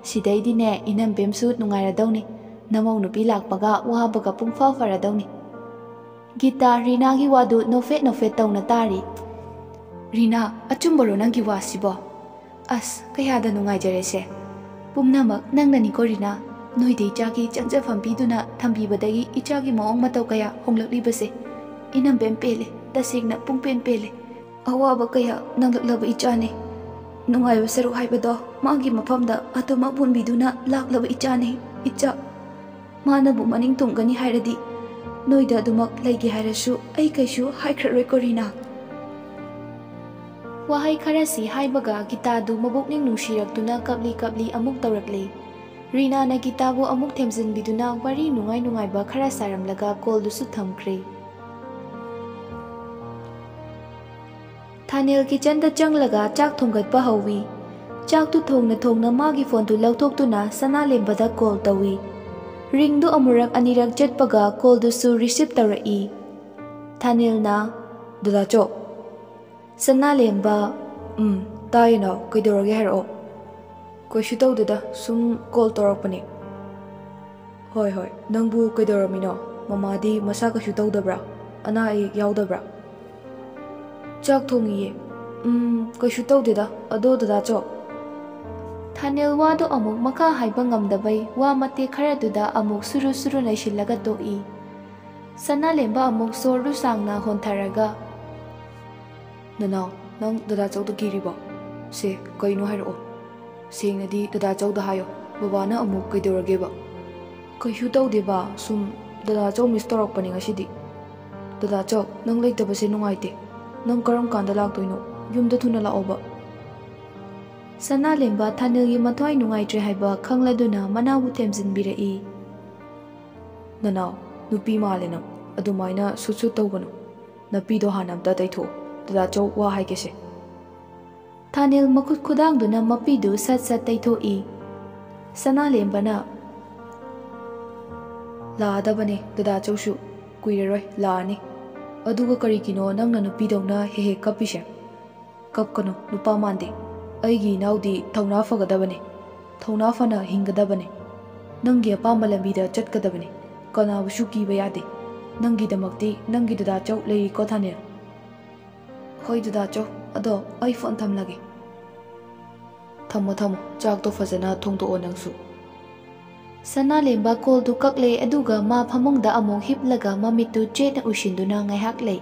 ꯁꯤꯗꯩꯗꯤꯅꯦ ꯏꯅꯝꯕꯦꯝꯁꯨ ꯅꯨꯡꯉꯥꯏꯔꯗꯧꯅꯤ꯫ ꯅꯃꯧ ꯅꯨꯄꯤ ꯂꯥꯛꯄꯒ ꯋꯥꯕꯒ ꯄꯨꯡꯐ ꯐꯔꯗꯧꯅꯤ꯫" ꯒꯤꯇꯥ ꯔꯤꯅꯥꯒꯤ ꯋꯥꯗꯨ ꯅꯣꯐꯦꯠ ꯅꯣꯐꯦꯠ ꯇꯧꯅ ꯇꯥꯔꯤ꯫ "ꯔꯤꯅꯥ, ꯑꯆꯨꯝꯕꯔꯣ ꯅꯪꯒꯤ ꯋꯥꯁꯤꯕꯣ? ꯑꯁ, ꯀꯌꯥꯗ ꯅꯨꯡꯉꯥꯏꯖꯔꯦꯁꯦ꯫ ꯄꯨꯝꯅꯃꯛ ꯅꯪꯅꯅꯤꯀꯣ ꯔꯤꯅꯥ꯫ ꯅꯣꯏꯗ ꯏꯆꯥꯒꯤ ꯆꯪꯖꯐꯝ ꯄꯤꯗꯨꯅ ꯊꯝꯕꯤꯕꯗꯒꯤ ꯏꯆꯥꯒꯤ ꯃꯑꯣꯡ ꯃꯇꯧ ꯀꯌꯥ ꯍꯣꯡꯂꯛꯂꯤꯕꯁꯦ꯫ ꯏꯅꯝꯕꯦꯝ ꯄꯦꯜꯂꯦ, ꯇꯁꯦꯡꯅ ꯄꯨꯡꯄꯦꯟ ꯄꯦꯜꯂꯦ꯫ ꯑꯋꯥꯕ ꯀꯌꯥ ꯅꯪꯂꯛꯂꯕ ꯏꯆꯥꯅꯤ꯫ ꯅꯨꯡꯉꯥꯏꯕ ꯁꯔꯨꯛ ꯍꯥꯏꯕꯗꯣ ꯃꯥꯒꯤ ꯃꯐꯝꯗ ꯑꯗꯨꯃꯛ ꯄꯨꯟꯕꯤꯗꯨꯅ ꯂꯥꯛꯂꯕ ꯏꯆꯥꯅꯤ, ꯏꯆꯥ꯫ ꯃꯥꯅꯕꯨ ꯃꯅꯤꯡ ꯇꯨꯡꯒꯅꯤ ꯍꯥꯏꯔꯗꯤ ꯅꯣꯏꯗ ꯑꯗꯨꯃꯛ ꯂꯩꯒꯦ ꯍꯥꯏꯔꯁꯨ ꯑꯩ ꯀꯩꯁꯨ ꯍꯥꯏꯈ꯭ꯔꯔꯣꯏꯀꯣ ꯔꯤꯅꯥ꯫" ꯋꯥꯍꯩ ꯈꯔꯁꯤ ꯍꯥꯏꯕꯒ ꯒꯤꯇꯥꯗꯨ ꯃꯕꯨꯛꯅꯤꯡ ꯅꯨꯡꯁꯤꯔꯛꯇꯨꯅ ꯀꯞꯂꯤ ꯀꯞꯂꯤ ꯑꯃꯨꯛ ꯇꯧꯔꯛꯂꯦ꯫ ꯔꯤꯅꯥꯅ ꯒꯤꯇꯥꯕꯨ ꯑꯃꯨꯛ ꯊꯦꯝꯖꯤꯟꯕꯤꯗꯨꯅ ꯋꯥꯔꯤ ꯅꯨꯡꯉꯥꯏ ꯅꯨꯡꯉꯥꯏꯕ ꯈꯔ ꯁꯥꯔꯝꯂꯒ ꯀꯣꯜꯗꯨꯁꯨ ꯊꯝꯈ꯭ꯔꯦ꯫ ꯊꯥꯅꯦꯜ ꯀꯤꯆꯟꯗ ꯆꯪꯂꯒ ꯆꯥꯛ ꯊꯣꯡꯒꯠꯄ ꯍꯧꯏ꯫ ꯆꯥꯛꯇꯨ ꯊꯣꯡꯅ ꯊꯣꯡꯅ ꯃꯥꯒꯤ ꯐꯣꯟꯗꯨ ꯂꯧꯊꯣꯛꯇꯨꯅ ꯁꯅꯥꯂꯦꯝꯕꯗ ꯀꯣꯜ ꯇꯧꯏ꯫ ꯔꯤꯡꯗꯨ ꯑꯃꯨꯔꯛ ꯑꯅꯤꯔꯛ ꯆꯠꯄꯒ ꯀꯣꯜꯗꯨꯁꯨ ꯔꯤꯁꯤꯞ ꯇꯧꯔꯛꯏ꯫ ꯊꯥꯅꯦꯜꯅ, "ꯗꯗꯥꯆꯧ, ꯁꯅꯥꯂꯦꯝꯕ, "ꯎꯝ, ꯇꯥꯏꯌꯦ ꯅꯥꯎ, ꯀꯩꯗꯧꯔꯒꯦ ꯍꯥꯏꯔꯛꯑꯣ꯫" "ꯀꯩꯁꯨ ꯇꯧꯗꯦꯗ, ꯁꯨꯝ ꯀꯣꯜ ꯇꯧꯔꯛꯄꯅꯦ꯫" "ꯍꯣꯏ, ꯍꯣꯏ, ꯅꯪꯕꯨ ꯀꯩꯗꯧꯔꯝꯃꯤꯅꯣ? ꯃꯃꯥꯗꯤ ꯃꯁꯥ ꯀꯩꯁꯨ ꯇꯧꯗꯕ꯭ꯔꯥ? ꯑꯅꯥ ꯑꯌꯦꯛ ꯌꯥꯎꯗꯕ꯭ꯔꯥ?" "ꯆꯥꯛ ꯊꯣꯡꯉꯤꯌꯦ꯫" "ꯎꯝ, ꯀꯩꯁꯨ ꯇꯧꯗꯦꯗ, ꯑꯗꯣ ꯗꯗꯥ ꯆꯧ?" ꯊꯥꯅꯦꯜ ꯋꯥꯗꯣ ꯑꯃꯨꯛ ꯃꯈꯥ ꯍꯥꯏꯕ ꯉꯝꯗꯕꯩ ꯋꯥ ꯃꯇꯦꯛ ꯈꯔꯗꯨꯗ ꯑꯃꯨꯛ ꯁꯨꯔꯨ ꯁꯨꯔꯨ ꯅꯩꯁꯤꯜꯂꯒ ꯇꯣꯛꯏ꯫ ꯁꯅꯥꯂꯦꯝꯕ ꯑꯃꯨꯛ ꯁꯣꯔꯗꯨ ꯁꯥꯡꯅ ꯍꯣꯟꯊꯔꯒ, "ꯅꯅꯥꯎ, ꯅꯪ ꯗꯗꯥ ꯆꯧꯗ ꯀꯤꯔꯤꯕꯣ? ꯁꯦ, ꯀꯩꯅꯣ ꯍꯥꯏꯔꯛꯑꯣ꯫ ꯁꯦꯡꯅꯗꯤ ꯗꯗꯥ ꯆꯧꯗ ꯍꯥꯏꯌꯣ꯫ ꯕꯕꯥꯅ ꯑꯃꯨꯛ ꯀꯩꯗꯧꯔꯒꯦꯕ?" "ꯀꯩꯁꯨ ꯇꯧꯗꯦꯕ, ꯁꯨꯝ ꯗꯗꯥ ꯆꯧ ꯃꯤꯁ ꯇꯧꯔꯛꯄꯅꯦ ꯉꯁꯤꯗꯤ꯫ ꯗꯗꯥ ꯆꯧ, ꯅꯪ ꯂꯩꯇꯕꯁꯦ ꯅꯨꯡꯉꯥꯏꯇꯦ꯫ ꯅꯪ ꯀꯔꯝ ꯀꯥꯟꯗ ꯂꯥꯛꯇꯣꯏꯅꯣ? ꯌꯨꯝꯗ ꯊꯨꯅ ꯂꯥꯛꯑꯣꯕ꯫" ꯁꯅꯥꯂꯦꯝꯕ ꯊꯥꯅꯦꯜꯒꯤ ꯃꯊ꯭ꯋꯥꯏ ꯅꯨꯡꯉꯥꯏꯇ꯭ꯔꯦ ꯍꯥꯏꯕ ꯈꯪꯂꯗꯨꯅ ꯃꯅꯥꯎꯕꯨ ꯊꯦꯝꯖꯤꯟꯕꯤꯔꯛꯏ꯫ "ꯅꯅꯥꯎ, ꯅꯨꯄꯤ ꯃꯥꯜꯂꯦ ꯅꯪ꯫ ꯑꯗꯨꯃꯥꯏꯅ ꯁꯨꯠ ꯁꯨꯠ ꯇꯧꯒꯅꯨ꯫ ꯅꯥꯄꯤꯗꯣ ꯍꯥꯟꯅ ꯑꯝꯇ ꯇꯩꯊꯣꯛꯑꯣ꯫ ꯗꯗꯥ ꯆꯧ ꯋꯥ ꯍꯥꯏꯒꯦꯁꯦ꯫" ꯊꯥꯅꯦꯜ ꯃꯈꯨꯠ ꯈꯨꯗꯥꯡꯗꯨꯅ ꯃꯄꯤꯗꯨ ꯁꯠ ꯁꯠ ꯇꯩꯊꯣꯛꯏ꯫ ꯁꯅꯥꯂꯦꯝꯕꯅ, "ꯂꯥꯛꯑꯗꯕꯅꯦ ꯗꯗꯥ ꯆꯧꯁꯨ꯫ ꯀꯨꯏꯔꯔꯣꯏ, ꯂꯥꯛꯑꯅꯤ꯫ ꯑꯗꯨꯒ ꯀꯔꯤꯒꯤꯅꯣ ꯅꯪꯅ ꯅꯨꯄꯤꯗꯧꯅ ꯍꯦꯛ ꯍꯦꯛ ꯀꯞꯄꯤꯁꯦ? ꯀꯞꯀꯅꯨ, ꯅꯨꯄꯥ ꯃꯥꯟꯗꯦ꯫ ꯑꯩꯒꯤ ꯏꯅꯥꯎꯗꯤ ꯊꯧꯅꯥ ꯐꯒꯗꯕꯅꯦ꯫ ꯊꯧꯅꯥ ꯐꯅ ꯍꯤꯡꯒꯗꯕꯅꯦ꯫ ꯅꯪꯒꯤ ꯑꯄꯥꯝꯕ ꯂꯝꯕꯤꯗ ꯆꯠꯀꯗꯕꯅꯦ꯫ ꯀꯅꯥꯕꯨꯁꯨ ꯀꯤꯕ ꯌꯥꯗꯦ꯫ ꯅꯪꯒꯤꯗꯃꯛꯇꯤ ꯅꯪꯒꯤ ꯗꯗꯥ ꯆꯧ ꯂꯩꯔꯤꯀꯣ, ꯊꯥꯅꯦꯜ?" "ꯍꯣꯏ ꯗꯗꯥ ꯆꯧ, ꯑꯗꯣ ꯑꯩ ꯐꯣꯟ ꯊꯝꯂꯒꯦ꯫" "ꯊꯝꯃꯣ, ꯊꯝꯃꯣ꯫ ꯆꯥꯛꯇꯣ ꯐꯖꯅ ꯊꯣꯡꯗꯣꯛꯑꯣ ꯅꯪꯁꯨ꯫" ꯁꯅꯥꯂꯦꯝꯕ ꯀꯣꯜꯗꯨ ꯀꯛꯂꯦ, ꯑꯗꯨꯒ ꯃꯥ ꯐꯃꯨꯡꯗ ꯑꯃꯨꯛ ꯍꯤꯞꯂꯒ ꯃꯃꯤꯠꯇꯨ ꯆꯦꯠꯅ ꯎꯏꯁꯤꯟꯗꯨꯅ ꯉꯥꯏꯍꯥꯛ ꯂꯩ꯫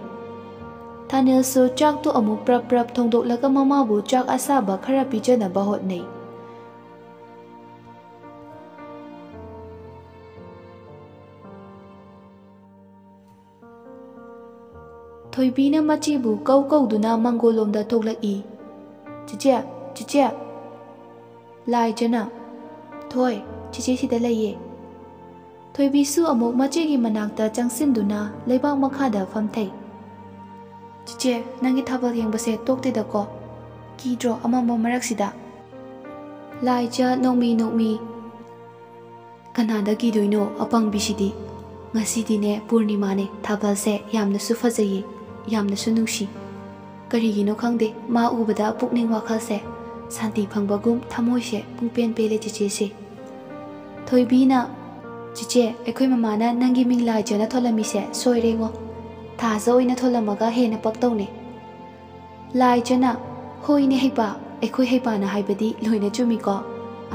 ꯊꯥꯅꯦꯜꯁꯨ ꯆꯥꯛꯇꯨ ꯑꯃꯨꯛ ꯄ꯭ꯔꯞ ꯄ꯭ꯔꯞ ꯊꯣꯡꯗꯣꯛꯂꯒ ꯃꯃꯥꯕꯨ ꯆꯥꯛ ꯑꯁꯥꯕ ꯈꯔ ꯄꯤꯖꯅꯕ ꯍꯣꯠꯅꯩ꯫ ꯊꯣꯏꯕꯤꯅ ꯃꯆꯦꯕꯨ ꯀꯧ ꯀꯧꯗꯨꯅ ꯃꯪꯒꯣꯜꯂꯣꯝꯗ ꯊꯣꯛꯂꯛꯏ꯫ "ꯆꯤꯆꯦ, ꯆꯤꯆꯦ!" ꯂꯥꯏꯖꯅ, "ꯊꯣꯏ, ꯆꯤꯆꯦ ꯁꯤꯗ ꯂꯩꯌꯦ꯫" ꯊꯣꯏꯕꯤꯁꯨ ꯑꯃꯨꯛ ꯃꯆꯦꯒꯤ ꯃꯅꯥꯛꯇ ꯆꯪꯁꯤꯟꯗꯨꯅ ꯂꯩꯕꯥꯛ ꯃꯈꯥꯗ ꯐꯝꯊꯩ꯫ "ꯆꯤꯆꯦ, ꯅꯪꯒꯤ ꯊꯥꯕꯜ ꯌꯦꯡꯕꯁꯦ ꯇꯣꯛꯇꯦꯗꯀꯣ꯫ ꯀꯤꯗ꯭ꯔꯣ ꯑꯃꯝꯕ ꯃꯔꯛꯁꯤꯗ?" ꯂꯥꯏꯖ ꯅꯣꯛꯃꯤ ꯅꯣꯛꯃꯤ, "ꯀꯅꯥꯗ ꯀꯤꯗꯣꯏꯅꯣ ꯑꯄꯪꯕꯤꯁꯤꯗꯤ? ꯉꯁꯤꯗꯤꯅꯦ ꯄꯨꯔꯅꯤꯃꯥꯅꯦ, ꯊꯥꯕꯜꯁꯦ ꯌꯥꯝꯅꯁꯨ ꯐꯖꯩꯌꯦ, ꯌꯥꯝꯅꯁꯨ ꯅꯨꯡꯁꯤ꯫" ꯀꯔꯤꯒꯤꯅꯣ ꯈꯪꯗꯦ, ꯃꯥ ꯎꯕꯗ ꯄꯨꯛꯅꯤꯡ ꯋꯥꯈꯜꯁꯦ ꯁꯥꯟꯇꯤ ꯐꯪꯕꯒꯨꯝ ꯊꯃꯣꯏꯁꯦ ꯄꯨꯡꯄꯦꯟ ꯄꯦꯜꯂꯦ ꯆꯤꯆꯦꯁꯦ꯫ ꯊꯣꯏꯕꯤꯅ, "ꯆꯤꯆꯦ, ꯑꯩꯈꯣꯏ ꯃꯃꯥꯅ ꯅꯪꯒꯤ ꯃꯤꯡ ꯂꯥꯏꯖꯅ ꯊꯣꯜꯂꯝꯃꯤꯁꯦ ꯁꯣꯏꯔꯦꯉꯣ꯫ ꯊꯥꯖ ꯑꯣꯏꯅ ꯊꯣꯜꯂꯝꯃꯒ ꯍꯦꯟꯅ ꯄꯛꯇꯧꯅꯦ꯫" ꯂꯥꯏꯖꯅ, "ꯍꯣꯏꯅꯦ ꯍꯩꯄꯥ, ꯑꯩꯈꯣꯏ ꯍꯩꯄꯥꯅ ꯍꯥꯏꯕꯗꯤ ꯂꯣꯏꯅ ꯆꯨꯝꯃꯤꯀꯣ꯫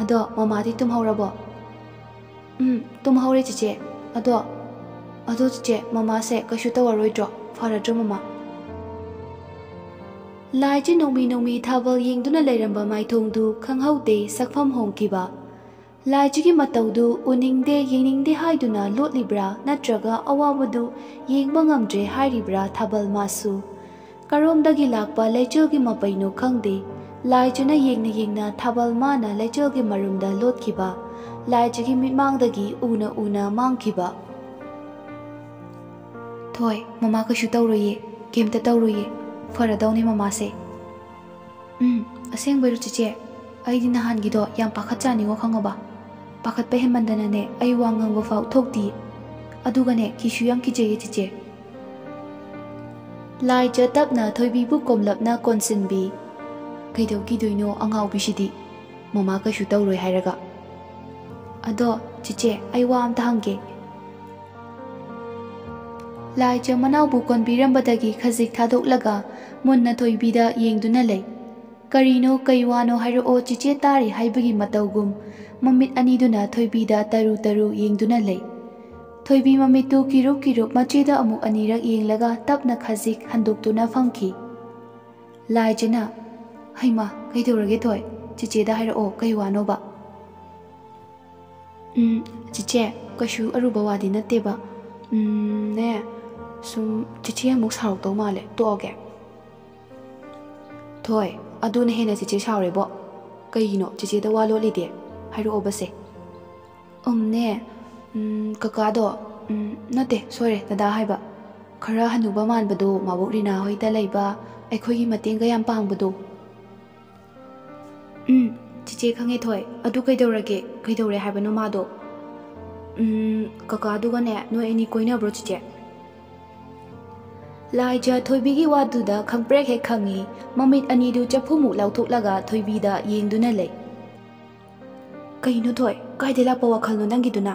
ꯑꯗꯣ ꯃꯃꯥꯗꯤ ꯇꯨꯝꯍꯧꯔꯕꯣ?" "ꯎꯝ, ꯇꯨꯝꯍꯧꯔꯦ ꯆꯤꯆꯦ꯫ ꯑꯗꯣ, ꯑꯗꯣ ꯆꯤꯆꯦ, ꯃꯃꯥꯁꯦ ꯀꯩꯁꯨ ꯇꯧꯔꯔꯣꯏꯗ꯭ꯔꯣ? ꯐꯔꯗ꯭ꯔꯣ ꯃꯃꯥ?" ꯂꯥꯏꯖ ꯅꯣꯡꯃꯤ ꯅꯣꯡꯃꯤ ꯊꯥꯕꯜ ꯌꯦꯡꯗꯨꯅ ꯂꯩꯔꯝꯕ ꯃꯥꯏꯊꯣꯡꯗꯨ ꯈꯪꯍꯧꯗꯦ ꯁꯛꯐꯝ ꯍꯣꯡꯈꯤꯕ꯫ ꯂꯥꯏꯖꯒꯤ ꯃꯇꯧꯗꯨ ꯎꯅꯤꯡꯗꯦ ꯌꯦꯡꯅꯤꯡꯗꯦ ꯍꯥꯏꯗꯨꯅ ꯂꯣꯠꯂꯤꯕ꯭ꯔꯥ ꯅꯠꯇ꯭ꯔꯒ ꯑꯋꯥꯕꯗꯨ ꯌꯦꯡꯕ ꯉꯝꯗ꯭ꯔꯦ ꯍꯥꯏꯔꯤꯕ꯭ꯔꯥ ꯊꯥꯕꯜ ꯃꯥꯁꯨ? ꯀꯔꯣꯝꯗꯒꯤ ꯂꯥꯛꯄ ꯂꯩꯆꯤꯜꯒꯤ ꯃꯄꯩꯅꯣ ꯈꯪꯗꯦ, ꯂꯥꯏꯖꯅ ꯌꯦꯡꯅ ꯌꯦꯡꯅ ꯊꯥꯕꯜ ꯃꯥꯅ ꯂꯩꯆꯤꯜꯒꯤ ꯃꯔꯨꯝꯗ ꯂꯣꯠꯈꯤꯕ, ꯂꯥꯏꯖꯒꯤ ꯃꯤꯠꯃꯥꯡꯗꯒꯤ ꯎꯅ ꯎꯅ ꯃꯥꯡꯈꯤꯕ꯫ "ꯊꯣꯏ, ꯃꯃꯥ ꯀꯩꯁꯨ ꯇꯧꯔꯣꯏꯌꯦ, ꯀꯩꯝꯇ ꯇꯧꯔꯣꯏꯌꯦ, ꯐꯔꯗꯧꯅꯦ ꯃꯃꯥꯁꯦ꯫" "ꯎꯝ, ꯑꯁꯦꯡꯕꯩꯔꯣ ꯆꯤꯆꯦ? ꯑꯩꯗꯤ ꯅꯍꯥꯟꯒꯤꯗꯣ ꯌꯥꯝ ꯄꯥꯈꯠꯆꯥꯅꯤꯉꯣ ꯈꯪꯉꯕ? ꯄꯥꯈꯠꯄ ꯍꯦꯟꯃꯟꯗꯅꯅꯦ ꯑꯩ ꯋꯥ ꯉꯥꯡꯕ ꯐꯥꯎ ꯊꯣꯛꯇꯤꯌꯦ꯫ ꯑꯗꯨꯒꯅꯦ ꯀꯤꯁꯨ ꯌꯥꯝ ꯀꯤꯖꯩꯌꯦ ꯆꯤꯆꯦ꯫" ꯂꯥꯏꯖ ꯇꯞꯅ ꯊꯣꯏꯕꯤꯕꯨ ꯀꯣꯝꯂꯞꯅ ꯀꯣꯟꯁꯤꯟꯕꯤ꯫ "ꯀꯩꯗꯧ ꯀꯤꯗꯣꯏꯅꯣ ꯑꯉꯥꯎꯕꯤꯁꯤꯗꯤ? ꯃꯃꯥ ꯀꯩꯁꯨ ꯇꯧꯔꯣꯏ ꯍꯥꯏꯔꯒ꯫ ꯑꯗꯣ ꯆꯤꯆꯦ, ꯑꯩ ꯋꯥ ꯑꯝꯇ ꯍꯪꯒꯦ꯫" ꯂꯥꯏꯖ ꯃꯅꯥꯎꯕꯨ ꯀꯣꯟꯕꯤꯔꯝꯕꯗꯒꯤ ꯈꯖꯤꯛ ꯊꯥꯗꯣꯛꯂꯒ ꯃꯨꯟꯅ ꯊꯣꯏꯕꯤꯗ ꯌꯦꯡꯗꯨꯅ ꯂꯩ꯫ "ꯀꯔꯤꯅꯣ, ꯀꯩ ꯋꯥꯅꯣ ꯍꯥꯏꯔꯛꯑꯣ ꯆꯤꯆꯦ, ꯇꯥꯔꯤ" ꯍꯥꯏꯕꯒꯤ ꯃꯇꯧꯒꯨꯝ ꯃꯃꯤꯠ ꯑꯅꯤꯗꯨꯅ ꯊꯣꯏꯕꯤꯗ ꯇꯔꯨ ꯇꯔꯨ ꯌꯦꯡꯗꯨꯅ ꯂꯩ꯫ ꯊꯣꯏꯕꯤ ꯃꯃꯤꯠꯇꯨ ꯀꯤꯔꯨꯞ ꯀꯤꯔꯨꯞ ꯃꯆꯦꯗ ꯑꯃꯨꯛ ꯑꯅꯤꯔꯛ ꯌꯦꯡꯂꯒ ꯇꯞꯅ ꯈꯖꯤꯛ ꯍꯟꯗꯣꯛꯇꯨꯅ ꯐꯝꯈꯤ꯫ ꯂꯥꯏꯖꯅ, "ꯍꯩꯃꯥ, ꯀꯩꯗꯧꯔꯒꯦ ꯊꯣꯏ? ꯆꯤꯆꯦꯗ ꯍꯥꯏꯔꯛꯑꯣ, ꯀꯩ ꯋꯥꯅꯣꯕ?" "ꯎꯝ, ꯆꯤꯆꯦ, ꯀꯩꯁꯨ ꯑꯔꯨꯕ ꯋꯥꯗꯤ ꯅꯠꯇꯦꯕ꯫ ꯎꯝ, ꯅꯦ, ꯁꯨꯝ ꯆꯤꯆꯦ ꯑꯃꯨꯛ ꯁꯥꯎꯔꯛꯇꯧ ꯃꯥꯜꯂꯦ, ꯇꯣꯛꯑꯒꯦ꯫" "ꯊꯣꯏ, ꯑꯗꯨꯅ ꯍꯦꯟꯅ ꯆꯤꯆꯦ ꯁꯥꯎꯔꯦꯕꯣ꯫ ꯀꯩꯒꯤꯅꯣ ꯆꯤꯆꯦꯗ ꯋꯥ ꯂꯣꯠꯂꯤꯗꯤ? ꯍꯥꯏꯔꯛꯑꯣꯕꯁꯦ꯫" "ꯎꯝꯅꯦ, ꯎꯝ, ꯀꯀꯥꯗꯣ, ꯎꯝ, ꯅꯠꯇꯦ, ꯁꯣꯏꯔꯦ, ꯗꯗꯥ ꯍꯥꯏꯕ꯫ ꯈꯔ ꯍꯅꯨꯕ ꯃꯥꯟꯕꯗꯣ, ꯃꯥꯕꯣꯛ ꯔꯤꯅꯥ ꯍꯣꯏꯗ ꯂꯩꯕ, ꯑꯩꯈꯣꯏꯒꯤ ꯃꯇꯦꯡꯒ ꯌꯥꯝ ꯄꯥꯡꯕꯗꯣ꯫" "ꯎꯝ, ꯆꯤꯆꯦ ꯈꯪꯉꯦ ꯊꯣꯏ꯫ ꯑꯗꯨ ꯀꯩꯗꯧꯔꯒꯦ? ꯀꯩꯗꯧꯔꯦ ꯍꯥꯏꯕꯅꯣ ꯃꯥꯗꯣ?" "ꯎꯝ, ꯀꯀꯥꯗꯨꯒꯅꯦ ꯅꯣꯏ ꯑꯅꯤ ꯀꯣꯏꯅꯕ꯭ꯔꯣ ꯆꯤꯆꯦ?" ꯂꯥꯏꯖ ꯊꯣꯏꯕꯤꯒꯤ ꯋꯥꯗꯨꯗ ꯈꯪꯄ꯭ꯔꯦꯛ ꯍꯦꯛ ꯈꯪꯉꯤ꯫ ꯃꯃꯤꯠ ꯑꯅꯤꯗꯨ ꯆꯐꯨꯃꯨꯛ ꯂꯥꯎꯊꯣꯛꯂꯒ ꯊꯣꯏꯕꯤꯗ ꯌꯦꯡꯗꯨꯅ ꯂꯩ꯫ "ꯀꯩꯅꯣ ꯊꯣꯏ, ꯀꯥꯏꯗꯩ ꯂꯥꯛꯄ ꯋꯥꯈꯜꯅꯣ ꯅꯪꯒꯤꯗꯨꯅ?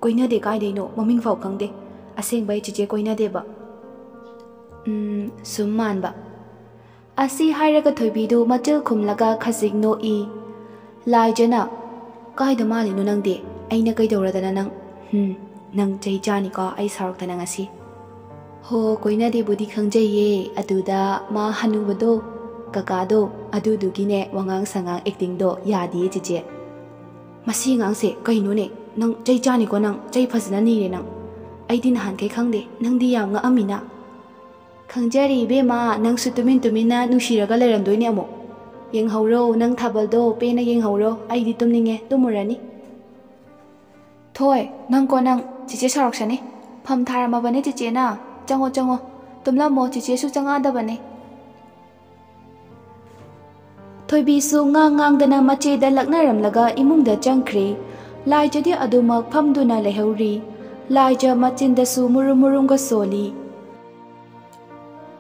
ꯀꯣꯏꯅꯗꯦ ꯀꯥꯏꯗꯩꯅꯣ, ꯃꯃꯤꯡ ꯐꯥꯎ ꯈꯪꯗꯦ꯫ ꯑꯁꯦꯡꯕꯩ ꯆꯤꯆꯦ ꯀꯣꯏꯅꯗꯦꯕ꯫ ꯎꯝ, ꯁꯨꯝ ꯃꯥꯟꯕ꯫" ꯑꯁꯤ ꯍꯥꯏꯔꯒ ꯊꯣꯏꯕꯤꯗꯨ ꯃꯆꯤꯜ ꯈꯨꯝꯂꯒ ꯈꯖꯤꯛ ꯅꯣꯛꯏ꯫ ꯂꯥꯏꯖꯅ, "ꯀꯥꯏꯗ ꯃꯥꯜꯂꯤꯅꯣ ꯅꯪꯗꯤ? ꯑꯩꯅ ꯀꯩꯗꯧꯔꯗꯅ ꯅꯪ? ꯍꯨꯝ, ꯅꯪ ꯆꯩ ꯆꯥꯅꯤꯀꯣ ꯑꯩ ꯁꯥꯎꯔꯛꯇꯅ ꯉꯁꯤ꯫" "ꯍꯣ, ꯀꯣꯏꯅꯗꯦꯕꯨꯗꯤ ꯈꯪꯖꯩꯌꯦ, ꯑꯗꯨꯗ ꯃꯥ ꯍꯅꯨꯕꯗꯣ, ꯀꯀꯥꯗꯣ, ꯑꯗꯨꯗꯨꯒꯤꯅꯦ ꯋꯥꯉꯥꯡ ꯁꯉꯥꯡ ꯑꯦꯛꯇꯤꯡꯗꯣ ꯌꯥꯗꯤꯌꯦ ꯆꯤꯆꯦ꯫" "ꯃꯁꯤ ꯑꯉꯥꯡꯁꯦ ꯀꯩꯅꯣꯅꯦ? ꯅꯪ ꯆꯩ ꯆꯥꯅꯤꯀꯣ ꯅꯪ, ꯆꯩ ꯐꯖꯅ ꯅꯤꯔꯦ ꯅꯪ꯫ ꯑꯩꯗꯤ ꯅꯍꯥꯟꯈꯩ ꯈꯪꯗꯦ, ꯅꯪꯗꯤ ꯌꯥꯝ ꯉꯛꯑꯝꯃꯤꯅ꯫" "ꯈꯪꯖꯔꯤ ꯏꯕꯦꯝꯃ, ꯅꯪꯁꯨ ꯇꯨꯃꯤꯟ ꯇꯨꯃꯤꯟꯅ ꯅꯨꯡꯁꯤꯔꯒ ꯂꯩꯔꯝꯗꯣꯏꯅꯦ ꯑꯃꯨꯛ꯫ ꯌꯦꯡꯍꯧꯔꯣ, ꯅꯪ ꯊꯥꯕꯜꯗꯣ ꯄꯦꯟꯅ ꯌꯦꯡꯍꯧꯔꯣ, ꯑꯩꯗꯤ ꯇꯨꯝꯅꯤꯡꯉꯦ, ꯇꯨꯝꯃꯨꯔꯅꯤ꯫" "ꯊꯣꯏ, ꯅꯪꯀꯣ ꯅꯪ, ꯆꯤꯆꯦ ꯁꯥꯎꯔꯛꯁꯅꯤ꯫ ꯐꯝ ꯊꯥꯔꯝꯃꯕꯅꯦ ꯆꯤꯆꯦꯅ꯫ ꯆꯪꯉꯣ, ꯆꯪꯉꯣ, ꯇꯨꯝꯂꯝꯃꯣ, ꯆꯤꯆꯦꯁꯨ ꯆꯪꯉꯛꯑꯗꯕꯅꯦ꯫" ꯊꯣꯏꯕꯤꯁꯨ ꯉꯥꯡ ꯉꯥꯡꯗꯅ ꯃꯆꯦꯗ ꯂꯛꯅꯔꯝꯂꯒ ꯏꯃꯨꯡꯗ ꯆꯪꯈ꯭ꯔꯦ꯫ ꯂꯥꯏꯖꯗꯤ ꯑꯗꯨꯃꯛ ꯐꯝꯗꯨꯅ ꯂꯩꯍꯧꯔꯤ꯫ ꯂꯥꯏꯖ ꯃꯆꯤꯟꯗꯁꯨ ꯃꯨꯔꯨꯝ ꯃꯨꯔꯨꯝꯒ ꯁꯣꯜꯂꯤ꯫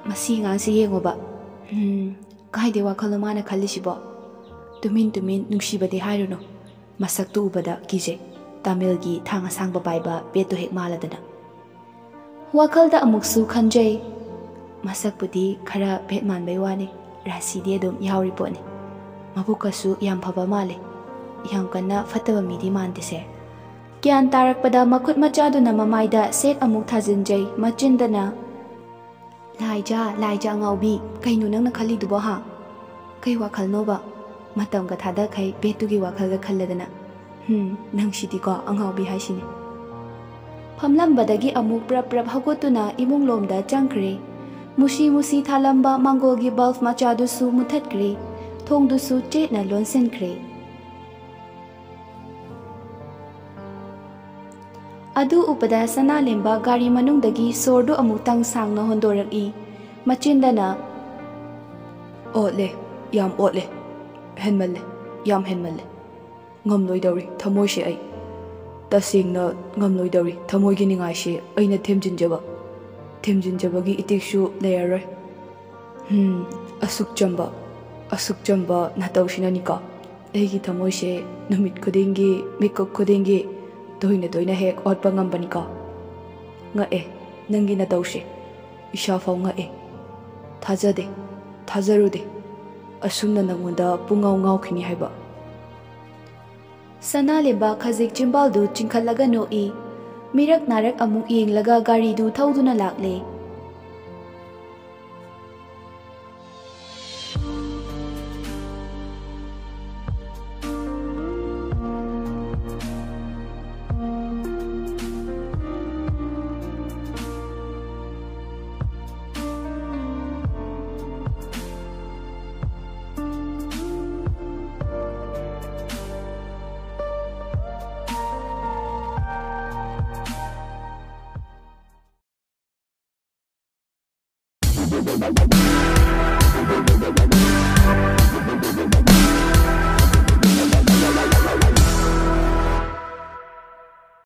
"ꯃꯁꯤ ꯑꯉꯥꯡꯁꯤ ꯌꯦꯡꯉꯣꯕ꯫ ꯎꯝ, ꯀꯥꯏꯗꯩ ꯋꯥꯈꯜꯅꯣ ꯃꯥꯅ ꯈꯜꯂꯤꯁꯤꯕꯣ? ꯇꯨꯃꯤꯟ ꯇꯨꯃꯤꯟ ꯅꯨꯡꯁꯤꯕꯗꯤ ꯍꯥꯏꯔꯨꯅꯨ꯫ ꯃꯁꯛꯇꯨ ꯎꯕꯗ ꯀꯤꯖꯩ꯫ ꯇꯥꯃꯤꯜꯒꯤ ꯊꯥꯡ ꯑꯁꯥꯡꯕ ꯄꯥꯏꯕ ꯄꯦꯠꯇꯨ ꯍꯦꯛ ꯃꯥꯜꯂꯗꯅ꯫" ꯋꯥꯈꯜꯗ ꯑꯃꯨꯛꯁꯨ ꯈꯟꯖꯩ꯫ "ꯃꯁꯛꯄꯨꯗꯤ ꯈꯔ ꯄꯦꯠ ꯃꯥꯟꯕꯩ ꯋꯥꯅꯤ, ꯔꯥꯁꯤꯗꯤ ꯑꯗꯨꯝ ꯌꯥꯎꯔꯤ ꯄꯣꯠꯅꯤ꯫ ꯃꯕꯨꯛꯀꯁꯨ ꯌꯥꯝ ꯐꯕ ꯃꯥꯜꯂꯦ꯫ ꯌꯥꯝ ꯀꯟꯅ ꯐꯠꯇꯕ ꯃꯤꯗꯤ ꯃꯥꯟꯗꯦꯁꯦ꯫" ꯒ꯭ꯌꯥꯟ ꯇꯥꯔꯛꯄꯗ ꯃꯈꯨꯠ ꯃꯆꯥꯗꯨꯅ ꯃꯃꯥꯏꯗ ꯁꯦꯠ ꯑꯃꯨꯛ ꯊꯥꯖꯤꯟꯖꯩ꯫ ꯃꯆꯤꯟꯗꯅ, "ꯂꯥꯏꯖꯥ, ꯂꯥꯏꯖꯥ ꯑꯉꯥꯎꯕꯤ, ꯀꯩꯅꯣ ꯅꯪꯅ ꯈꯜꯂꯤꯗꯨꯕꯣ ꯍꯥ? ꯀꯩ ꯋꯥꯈꯜꯅꯣꯕ? ꯃꯇꯝꯒ ꯊꯥꯗꯈꯩ ꯄꯦꯠꯇꯨꯒꯤ ꯋꯥꯈꯜꯒ ꯈꯜꯂꯗꯅ꯫ ꯍꯨꯝ, ꯅꯪꯁꯤꯗꯤꯀꯣ ꯑꯉꯥꯎꯕꯤ ꯍꯥꯏꯁꯤꯅꯦ꯫" ꯐꯝꯂꯝꯕꯗꯒꯤ ꯑꯃꯨꯛ ꯄ꯭ꯔꯞ ꯄ꯭ꯔꯞ ꯍꯧꯒꯠꯇꯨꯅ ꯏꯃꯨꯡꯂꯣꯝꯗ ꯆꯪꯈ꯭ꯔꯦ꯫ ꯃꯨꯁꯤ ꯃꯨꯁꯤ ꯊꯥꯜꯂꯝꯕ ꯃꯥꯡꯒꯣꯜꯒꯤ ꯕꯜꯕ ꯃꯆꯥꯗꯨꯁꯨ ꯃꯨꯊꯠꯈ꯭ꯔꯦ꯫ ꯊꯣꯡꯗꯨꯁꯨ ꯆꯦꯠꯅ ꯂꯣꯟꯁꯤꯟꯈ꯭ꯔꯦ꯫ ꯑꯗꯨ ꯎꯕꯗ ꯁꯅꯥꯂꯦꯝꯕ ꯒꯥꯔꯤ ꯃꯅꯨꯡꯗꯒꯤ ꯁꯣꯔꯗꯨ ꯑꯃꯨꯛꯇꯪ ꯁꯥꯡꯅ ꯍꯣꯟꯗꯣꯔꯛꯏ꯫ ꯃꯆꯤꯟꯗꯅ, "ꯑꯣꯠꯂꯦ, ꯌꯥꯝ ꯑꯣꯠꯂꯦ, ꯍꯦꯟꯃꯜꯂꯦ, ꯌꯥꯝ ꯍꯦꯟꯃꯜꯂꯦ꯫ ꯉꯝꯂꯣꯏꯗꯧꯔꯤ ꯊꯃꯣꯏꯁꯦ ꯑꯩ꯫ ꯇꯁꯦꯡꯅ ꯉꯝꯂꯣꯏꯗꯧꯔꯤ ꯊꯃꯣꯏꯒꯤ ꯅꯤꯡꯉꯥꯏꯁꯦ ꯑꯩꯅ ꯊꯦꯝꯖꯤꯟꯖꯕ꯫" ꯊꯦꯝꯖꯤꯟꯖꯕꯒꯤ ꯏꯇꯤꯛꯁꯨ ꯂꯩꯔꯔꯣꯏ꯫ ꯍꯝ, ꯑꯁꯨꯛ ꯆꯝꯕ, ꯑꯁꯨꯛ ꯆꯝꯕ ꯅꯇꯧꯁꯤꯅꯅꯤꯀꯣ ꯑꯩꯒꯤ ꯊꯃꯣꯏꯁꯦ ꯅꯨꯃꯤꯠ ꯈꯨꯗꯤꯡꯒꯤ, ꯃꯤꯀꯨꯞ ꯈꯨꯗꯤꯡꯒꯤ ꯇꯣꯏꯅ ꯇꯣꯏꯅ ꯍꯦꯛ ꯑꯣꯠꯄ ꯉꯝꯕꯅꯤꯀꯣ꯫ ꯉꯛꯑꯦ ꯅꯪꯒꯤ ꯅꯇꯧꯁꯦ, ꯏꯁꯥꯐꯥꯎ ꯉꯛꯑꯦ꯫ ꯊꯥꯖꯗꯦ, ꯊꯥꯖꯔꯨꯗꯦ ꯑꯁꯨꯝꯅ ꯅꯪꯉꯣꯟꯗ ꯄꯨꯡꯉꯥꯎ ꯉꯥꯎꯈꯤꯅꯤ ꯍꯥꯏꯕ꯫ ꯁꯅꯥꯂꯦꯝꯕ ꯈꯖꯤꯛ ꯆꯤꯝꯕꯥꯜꯗꯨ ꯆꯤꯡꯈꯠꯂꯒ ꯅꯣꯛꯏ꯫ ꯃꯤꯔꯛ ꯅꯥꯔꯛ ꯑꯃꯨꯛ ꯌꯦꯡꯂꯒ ꯒꯥꯔꯤꯗꯨ ꯊꯧꯗꯨꯅ ꯂꯥꯛꯂꯦ꯫